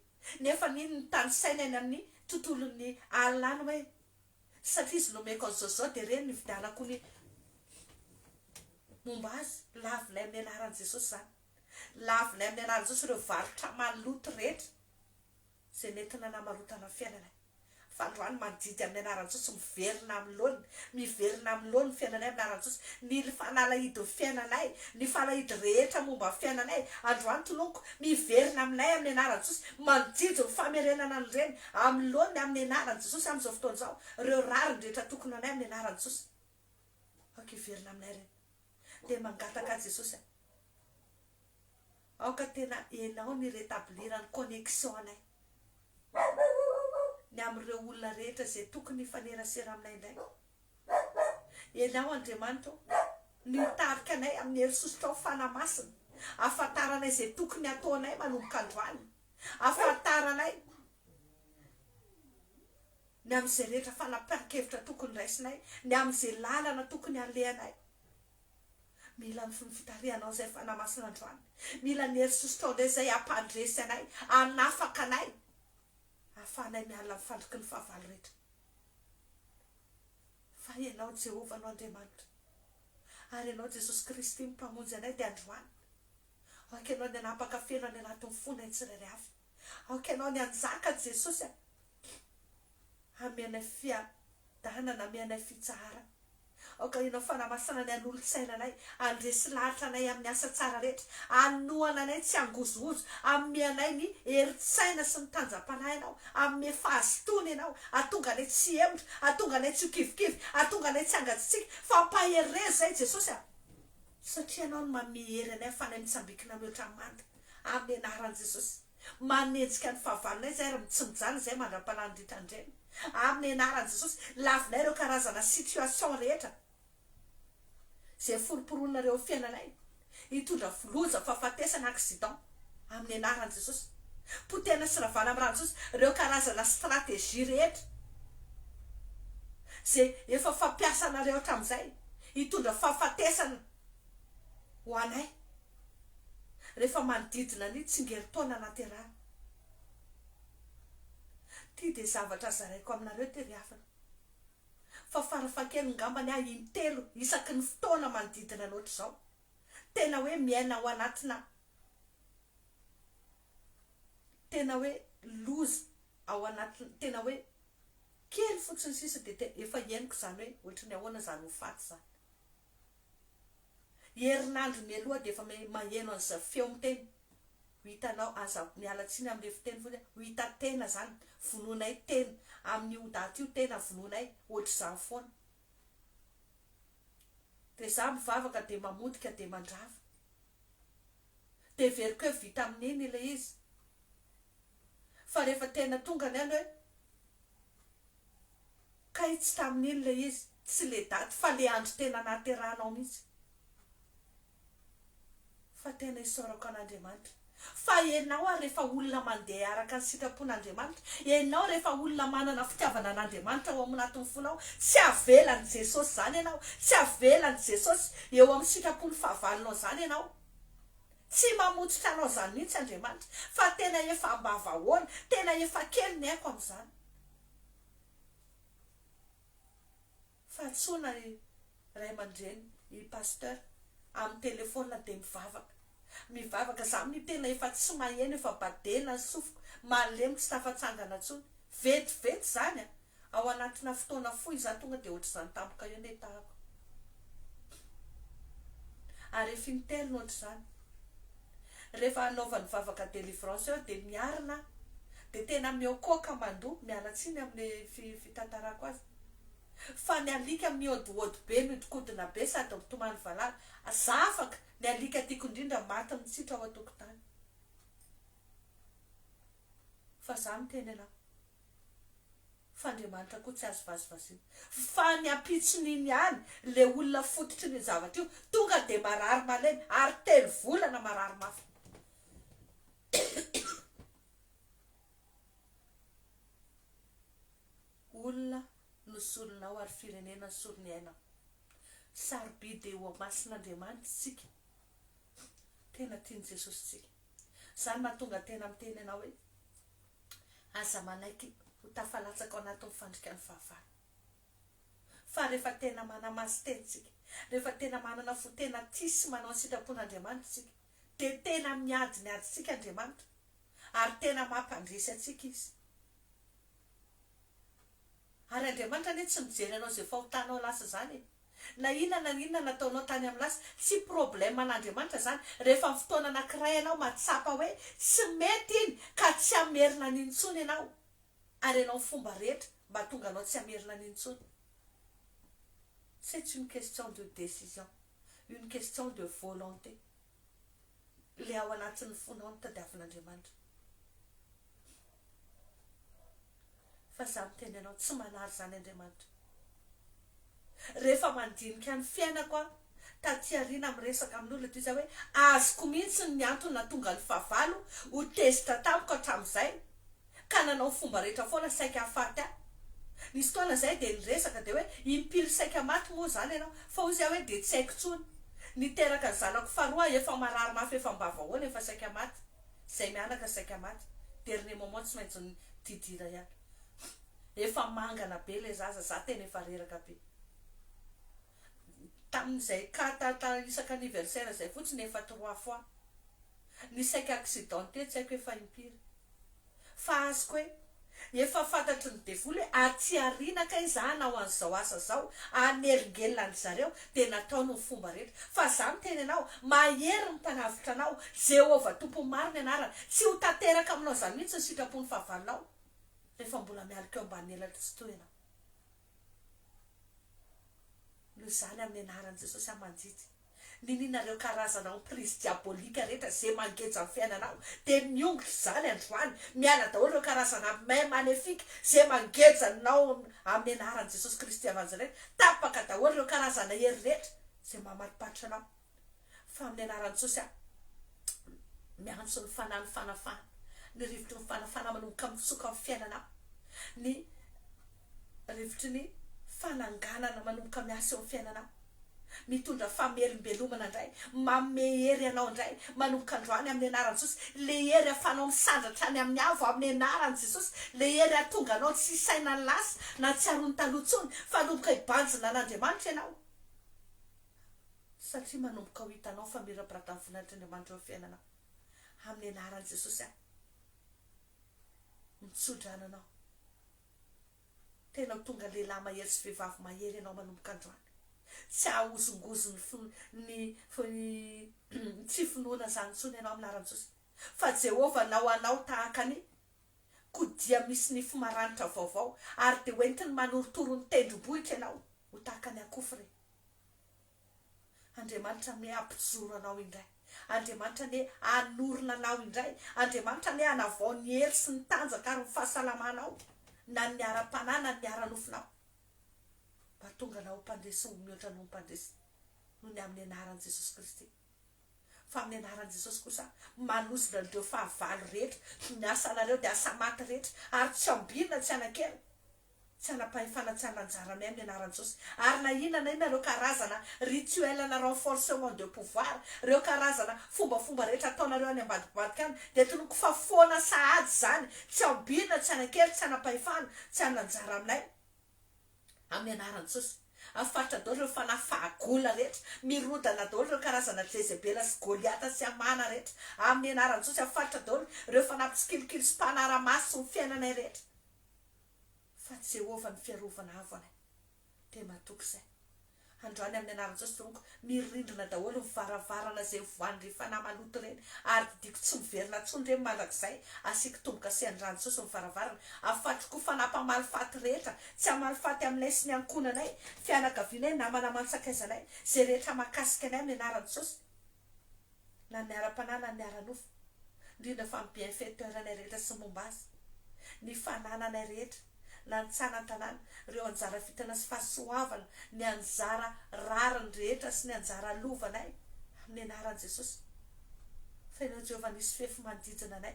nefa nino ny tanisainy any amin'ny tontolon'ny alina any hoe, satria izy nomeko an'izao sy izao dia ireny nividianako ny momba azy, lavinay amin'ny anaran'i Jesosy izany, lavinay amin'ny anaran'i Jesosy ireo varotra maloto rehetra izay nentina namarotana fiainanay. Fa androany mandidy amin'ny anaran'i Jesosy miverina amin'ny laoniny, miverina amin'ny laoniny ny fiainanay amin'ny anaran'i Jesosy, ny fanalahidin'ny fiainanay, ny fanahidy rehetra momba ny fiainanay, androany tononiko, miverina aminay amin'ny anaran'i Jesosy, mandidy ny famerenana an'ireny amin'ny laoniny amin'ny anaran'i Jesosy amin'izao fotoana izao, ireo rariny rehetra tokony ho anay amin'ny anaran'i Jesosy. Aoka hiverina aminay ireny. Dia mangataka Jesosy aho. Aoka tena enao ny retablir ny connexion anay ny amin'ireo olona rehetra izay tokony hifanerasera aminay indray. Enao Andriamanitra ô no hitarika anay amin'ny hery sosotrao Fanahy Masina ahafantaranay izay tokony hataonay manomboka androany, ahafantaranay ny amin'izay rehetra fanapahan-kevitra tokony raisinay, ny amin'izay lalana tokony halehanay. Mila ny fitarihanao izay Fanahy Masina androany. Mila ny hery sosotrao indray izay hampandresy anay, hanafaka anay, hahafahanay miala amin'ny fandriky ny fahavalo rehetra. Fa Ianao Jehovah no Andriamanitra, ary Ianao Jesosy Kristy no Mpamonjy anay dia androany. Aoka Ianao ny hanapaka feno any anatin'ny fonay tsirairay avy. Aoka Ianao ny hanjaka Jesosy a! Hameanay fiadanana, hameanay fitsaharana. Aoka Ianao Fanahy ny hanolo-tsaina anay, handresy lahatra anay amin'ny asa tsara rehetra, hanohana anay tsy hangozohozo, hanome anay ny herin-tsaina sy ny tanjam-panahy Ianao, hanome fahazotoana Ianao, hahatonga anay tsy hihemotra, hahatonga anay tsy ho kivikivy, hahatonga anay tsy hangatsiatsiaka, fa ampaherezo izahay Jesosy a! Satria Ianao no manome hery anay ahafahanay mitsambikina mihoatra ny manda, amin'ny anaran'i Jesosy. Manenjika ny fahavalonay izay ary tsy mijanona izay mandra-palany ritran-dreny. Amin'ny anaran'i Jesosy, lavinay ireo karazana situation rehetra izay foromporonareo amin'ny fiainanay, hitondra loza, fahafatesana, accident. Amin'ny anaran'i Jesosy. Potehina sy ravana amin'ny ran'i Jesosy ireo karazana stratégie rehetra izay efa fampiasanareo hatramin'izay, hitondra fahafatesana ho anay. rehefa manodidina ny tsingerin-taona naterahana. Ity dia zavatra zaraiko aminareo ity ry havana, fa farafahakeliny ngambany aho intelo isaky ny fotoana manodidina ny ohatr'izao, tena hoe miaina ao anatina tena hoe loza ao anatina, tena hoe kely fotsiny sisa dia tena efa henoko izany hoe ohatry ny ahoana izany ho faty izany. Herinandro mialoha dia efa maheno an'izay feo miteny, ho hitanao, aza miala tsiny amin'ilay fiteny fotsiny, ho hita tena izany, vonoinay tena, amin'io daty io tena vonoinay, ohatr'izany foana. Dia za mivavaka dia mamotika dia mandrava. Dia heveriko hoe vita amin'iny ilay izy. Fa rehefa tena tonga ny andro hoe. Kay tsy tamin'iny ilay izy, tsy le daty fa le andro tena nahaterahanao mihitsy. Fa tena isaorako an'Andriamanitra fa ianao ary rehefa olona mandeha araka ny sitrapon'Andriamanitra, ianao rehefa olona manana fitiavana an'Andriamanitra ao anatin'ny fonao, tsy avelan'i Jesosy izany ianao, tsy avelan'i Jesosy eo amin'ny sitrapon'ny fahavalonao izany ianao. Tsy mamotsitra anao izany mihitsy Andriamanitra fa tena efa ambavahoana, tena efa kely ny aiko amin'izany. Fahadisoana ry ray aman-dreny i Pasteur amin'ny telephone dia mivavaka mivavaka za amin'io tena efa tsy maheno efa badena ny sofiko malemy tsy tafatsangana intsony vetivety izany a ao anatina fotoana fohy za tonga dia ohatr'izany tampoka eo ny etahako ary efa intelo no ohatr'izany Rehefa hanaovany vavaka délivrance eo dia miarina aho. Dia tena mihoakoaka mandoa, miala tsiny amin'ny fitantarako azy. Fa ny alika mihaodihaody be, mihodinkodina be sady mitomany valala. Za afaka, ny alika tiako indrindra maty mitsitra ao an-tokotany. Fa za miteny anao fa Andriamanitra koa tsy azo vazivaziana. Fa ny ampitson'iny ihany le olona fototry ny zavatra io tonga de marary malemy ary telo volana marary mafy. Olona no solonao ary firenena no solon'ny ainao. Sarobidy eo amason'Andriamanitra isika. Tena tian'i Jesosy isika. Izany mahatonga tena miteny anao hoe aza manaiky ho tafalatsaka ao anatin'ny fandrikan'ny fahavalo. Fa rehefa tena manamasin-tena isika, rehefa tena manana fo tena tia sy manao ny sitrapon'Andriamanitra isika, dia tena miady ny adintsika Andriamanitra ary tena mampandresy antsika Izy. Ary Andriamanitra anie tsy mijery anao izay fahotanao lasa izany e! Na inona na inona nataonao tany amin'ny lasa, tsy problème an'Andriamanitra izany, rehefa amin'ny fotoana anankiray ianao mahatsapa hoe tsy mety iny ka tsy hamerina an'iny intsony ianao, ary ianao ny fomba rehetra mba hahatonga anao tsy hamerina an'iny intsony. C'est une question de décision, une question de volonté. Ilay ao anatin'ny fonao no tadiavin'Andriamanitra. Fa izaho miteny anao, tsy manary izany Andriamanitra. Rehefa mandinika ny fiainako aho, taty aoriana miresaka amin'olona dia izy hoe azoko mihitsy ny antony nahatonga ny fahavalo ho tezitra tamiko hatramin'izay ka nanao ny fomba rehetra foana saika hahafaty ahy. Nisy fotoana izay dia niresaka dia hoe impiry saika maty moa izany ianao? Fa hoy izy aho hoe dia tsy haiko intsony. Niteraka ny zanako faharoa aho efa marary mafy efa am-bavahoana efa saika maty. Izay mianaka saika maty. Dernier moment tsy maintsy nididira ihany. Efa mangana be ilay zaza, za tena efa reraka be. Tamin'izay cas ta isaka anniversaire izay fotsiny efa trois fois. Ny saika accidenté tsy haiko efa impiry. Fa azoko hoe efa fantatry ny devoly hoe aty aoriana kay za hanao an'izao asa zao, hanelingelina an-dry zareo, dia nataony ny fomba rehetra. Fa za miteny anao, mahery ny mpanavotra anao, Jehovah Tompon'ny maro ny anarany, tsy ho tanteraka aminao izany mihitsy ny sitrapon'ny fahavalonao, rehefa mbola mialoka eo ambanin'ny elatry Tsitoha ianao. Noho izany amin'ny anaran'i Jesosy aho mandidy, niniana ireo karazana emprise diabolique rehetra ze mangeja ny fiainanao dia miongotra izany androany, miala daholo ireo karazana main maléfique ze mangeja anao amin'ny anaran'i Jesosy Kristy avy Nazareth, tapaka daholo ireo karazana hery rehetra ze mamatipatitra anao. Fa amin'ny anaran'i Jesosy aho miantso ny fanahin'ny fanafahana, ny rivotry ny fanafahana manomboka mitsoka amin'ny fiainanao, ny rivotry ny fananganana manomboka miasa eo amin'ny fiainanao, mitondra famelombelomana indray, manome hery anao indray manomboka androany amin'ny anaran'i Jesosy, le hery ahafahanao misandratra any amin'ny avo amin'ny anaran'i Jesosy, le hery hahatonga anao tsy hisaina ny lasa na tsy haroa ny taloha intsony fa hanomboka hibanjina an'Andriamanitra ianao. Satria manomboka ho hitanao fa mirabiratan'ny voninahitr'Andriamanitra eo amin'ny fiainanao. Amin'ny anaran'i Jesosy aho mitsodrano anao. Tena ho tonga lehilahy mahery sy vehivavy mahery ianao manomboka androany. Tsy hahozongozon'ny ny ny tsy finoana izany intsony ianao amin'ny anaran'i Jesosy. Fa Jehovah nao anao tahaka ny kodia misy nify maranitra vaovao ary dia hoentiny manorotoro ny tendrombohitra ianao ho tahaka ny akofre. Andriamanitra anie hampijoro anao indray. Andriamanitra anie hanorina anao indray. Andriamanitra anie hanavao ny hery sy ny tanjaka ary ny fahasalamanao, na ny ara-panahy na ny ara-nofonao. Mba hahatonga anao ho mpandresy ho mihoatra noho ny mpandresy, noho ny amin'ny anaran'i Jesosy Kristy. Fa amin'ny anaran'i Jesosy kosa, manozona an'ireo fahavalo rehetra, ny asanareo dia asa maty rehetra, ary tsy ambinina tsy hanan-kery. Tsy hanam-pahefana tsy hanan-jara aminay amin'ny anaran'i Jesosy. Ary na inona na inona ireo karazana rituel na renforcement de pouvoir, ireo karazana fombafomba rehetra ataonareo any ambadibadika any, dia tononiko fa foana sahady izany, tsy ambinina, tsy hanan-kery, tsy hanam-pahefana, tsy hanan-jara aminay amin'ny anaran'i Jesosy. Afaritra daholo ireo fanahy fahagola rehetra, mirodana daholo ireo karazana Jezebela sy Goliata sy Hamana rehetra, amin'ny anaran'i Jesosy. Afaritra daholo ireo fanahy mpitsikilikily sy mpanara-maso ny fiainanay rehetra. Fa Jehovah no fiarovana avo anay. Dia matoky izay. Androany amin'ny anaran'i Jesosy Tompoko, mirindrina daholo ny varavarana izay voan'ireny fanahy maloto ireny, ary didiako tsy miverina intsony ireny mandrakizay, asiako tombo-kase an-dRan'i Jesosy ny varavarana, afatriko koa fanahy mpamaly faty rehetra, tsy hamaly faty aminay sy ny ankohonanay, fianakavianay, namana aman-tsakaizanay, izay rehetra mahakasika anay amin'ny anaran'i Jesosy, na ny ara-panahy na ny ara-nofo, indrindra fa ny bienfaiteur anay rehetra sy ny momba azy. Ny fanananay rehetra, na ny tsanan-tanàna, ireo anjara fitana sy fahasoavana, ny anjara rariny rehetra sy ny anjara lovanay, amin'ny anaran'i Jesosy. Fa Ianao Jehovah nisy fefy manodidina anay.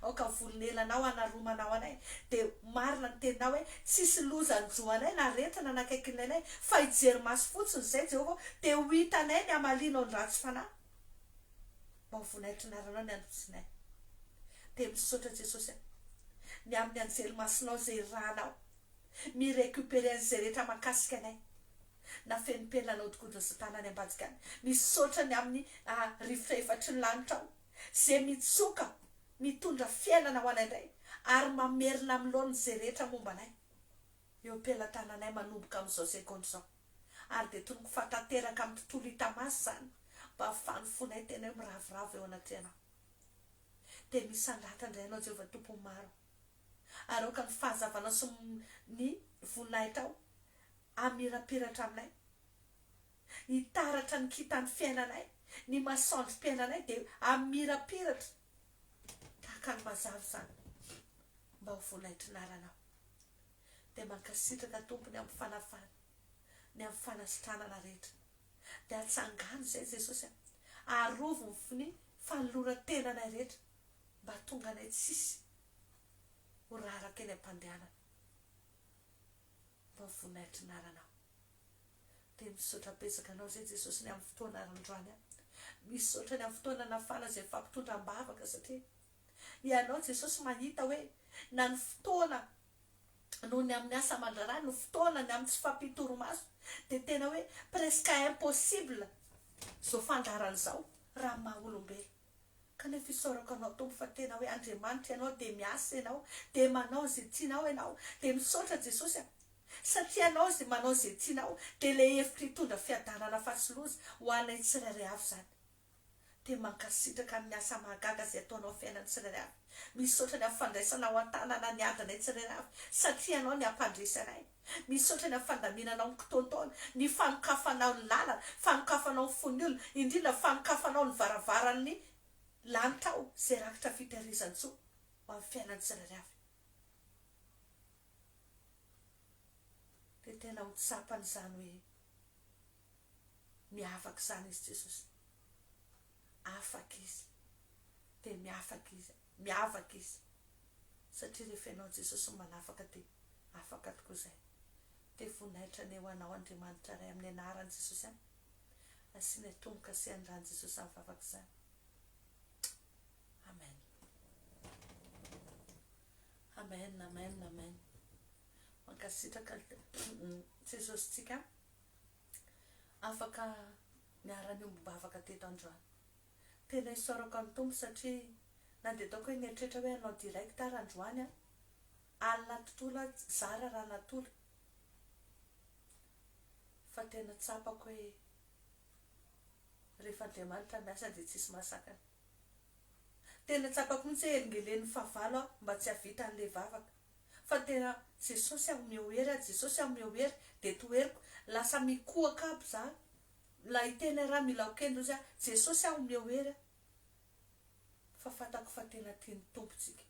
Aoka ny volon'elanao hanaromanao anay. Dia marina ny teninao hoe, tsisy loza hanjo anay na aretina hanakaiky anay, fa hijery maso fotsiny izay Jehovah ô, dia ho hitanay ny hamalianao ny ratsy fanahy. Mba ho voninahitry ny anaranao ny androsinay. Dia misaotra Jesosy a. Ny amin'ny anjely masinao izay irahanao mi-recuperer an'izay rehetra mahakasika anay. Na feno penina nahodinkodin'i Satana any ambadika any. Misaotra ny amin'ny rivotra efatry ny lanitra ao izay mitsoka mitondra fiainana ho anay indray ary mamerina amin'ny laoniny izay rehetra momba anay eo am-pelatananay manomboka amin'izao segondra izao. Ary dia tonoko fa tanteraka amin'ny tontolo hita maso izany mba hahafahan'ny fonay tena hoe miravoravo eo anatrehanao. Dia misandrata indray Ianao Jehovah Tompon'ny maro. Ary aoka ny fahazavanao sy ny voninahitrao hamirapiratra aminay. Hitaratra ny kintan'ny fiainanay, ny masoandrom-piainanay dia hamirapiratra tahaka ny mazava izany mba ho voninahitry ny anaranao. Dia mankasitraka Tompo ny amin'ny fanafahana, ny amin'ny fanasitranana rehetra. Dia atsangano izay Jesosy a! Arovy ny fny fanoloran-tenanay rehetra mba hahatonga anay tsisy ho raraka eny am-pandehanana. Mba ho voninahitry ny anaranao. Dia misaotra betsaka anao izay Jesosy ny amin'ny fotoana androany a! Misaotra ny amin'ny fotoana nafana izay mifampitondra am-bavaka satria Ianao Jesosy mahita hoe na ny fotoana noho ny amin'ny asa aman-draharaha, ny fotoana ny amin'ny tsy fahampian-torimaso dia tena hoe presque impossible izao fandaharana izao raha ny maha olombelona. Kanefa isaorako Anao Tompo fa tena hoe Andriamanitra Ianao dia miasa Ianao, dia manao izay tianao Ianao, dia misaotra Jesosy a! Satria Ianao izay manao izay tianao dia ilay hevitra hitondra fiadanana fa tsy loza ho anay tsirairay avy izany. Dia mankasitraka amin'ny asa mahagaga izay ataonao amin'ny fiainan'ny tsirairay avy. Misaotra ny amin'ny fandraisanao an-tanana ny adinay tsirairay avy, satria Ianao ny hampandresy anay. Misaotra ny amin'ny fandaminanao ny kitoantaona, ny fanokafanao ny lalana, fanokafanao ny fon'ny olona, indrindra fanokafanao ny varavaran'ny lanitra ao izay rakitra fitehirizan-tsoa ho amin'ny fiainan'ny tsirairay avy. Dia tena ho tsapany izany hoe Miavaka izany izy Jesosy. Afaka izy. Dia miafaka izy. Miavaka izy. Satria rehefa ianao Jesosy no manafaka dia afaka tokoa izay. Dia voninahitra anie ho anao Andriamanitra Ray amin'ny anaran'i Jesosy an. Asiana tombo-kase ny ran'i Jesosy amin'ny vavaka izany. Amen. Amen, amen, amen. Mankasitraka Jesosy tsika. Afaka niara-niombom-bavaka teto androany. Tena isaorako an'i Tompo satria na dia ataoko hoe nieritreritra hoe hanao direct ary androany aho, alina tontolo aho zara raha natory fa tena tsapako hoe rehefa Andriamanitra miasa dia tsisy mahasakana. Tena tsapako mihitsy hoe helingelenin'ny fahavalo aho mba tsy hahavita an'ilay vavaka. Fa tena Jesosy aho omeo hery ah Jesosy aho omeo hery dia toheriko lasa mikohaka aby za la hiteny aho raha mila ho kendry ozy aho Jesosy aho omeo hery ah fa fantako fa tena tian'ny Tompo tsika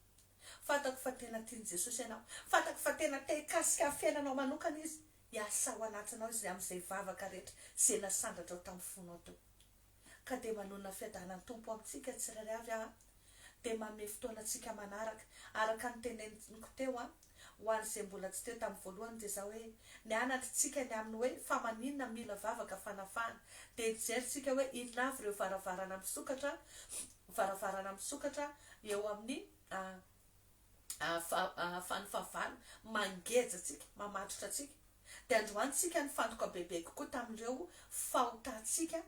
fantako fa tena tian'i Jesosy ianao fantako fa tena te hikasika ny fiainanao manokana izy hiasa ao anatinao izy amin'izay vavaka rehetra izay nasandratrao tamin'ny fonao teo Ka dia manonona fiadanan'ny Tompo amintsika tsirairay avy aho dia manome fotoana antsika manaraka. Araka ny teneniko teo an, ho an'izay mbola tsy teo tamin'ny voalohany dia izao hoe, nianatra tsika ny amin'ny hoe fa maninona mila vavaka fanafahana. Dia nijery tsika hoe inona avy ireo varavarana misokatra, varavarana misokatra eo amin'ny ahafahan'ny fahavalo mangeja antsika, mamatotra antsika. Dia androany tsika nifantoka bebe kokoa tamin'ireo fahotantsika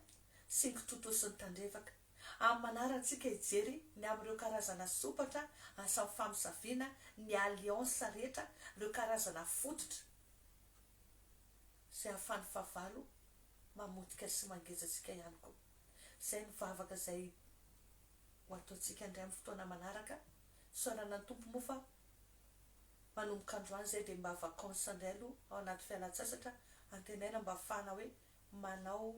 sy ny kitoatoa sy ny tandrevaka. Amin'ny manara tsika hijery ny amin'ireo karazana sompatra asan'ny famosaviana, ny alliance rehetra, ireo karazana fototra izay ahafahan'ny fahavalo mamotika sy mangeja antsika ihany koa. Izay ny vavaka izay ho ataontsika indray amin'ny fotoana manaraka. Isaorana ny Tompo moa fa manomboka androany izay dia mba vacances indray aloha ao anaty fialan-tsasatra, antenaina mba ahafahana hoe manao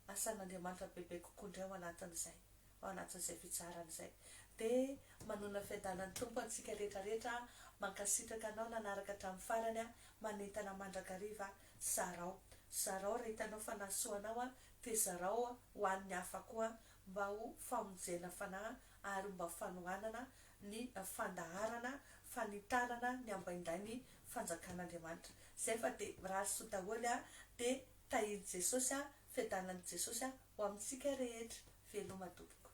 asan'Andriamanitra bebe kokoa indray ao anatin'izay, ao anatin'izay fitsaharana izay. Dia manonona fiadanan'ny Tompo antsika rehetra rehetra, mankasitraka anao nanaraka hatramin'ny farany, manentana mandrakariva, zarao, zarao raha hitanao fa nahasoa anao dia zarao ho an'ny hafa koa mba ho famonjena fanahy ary mba fanohanana ny fandaharana fanitarana ny ambaindain'ny fanjakan'Andriamanitra. Zay fa dia mirary soa daholo dia tahian'i Jesosy, fiadanan'i Jesosy ho amintsika rehetra. Veloma tompoko.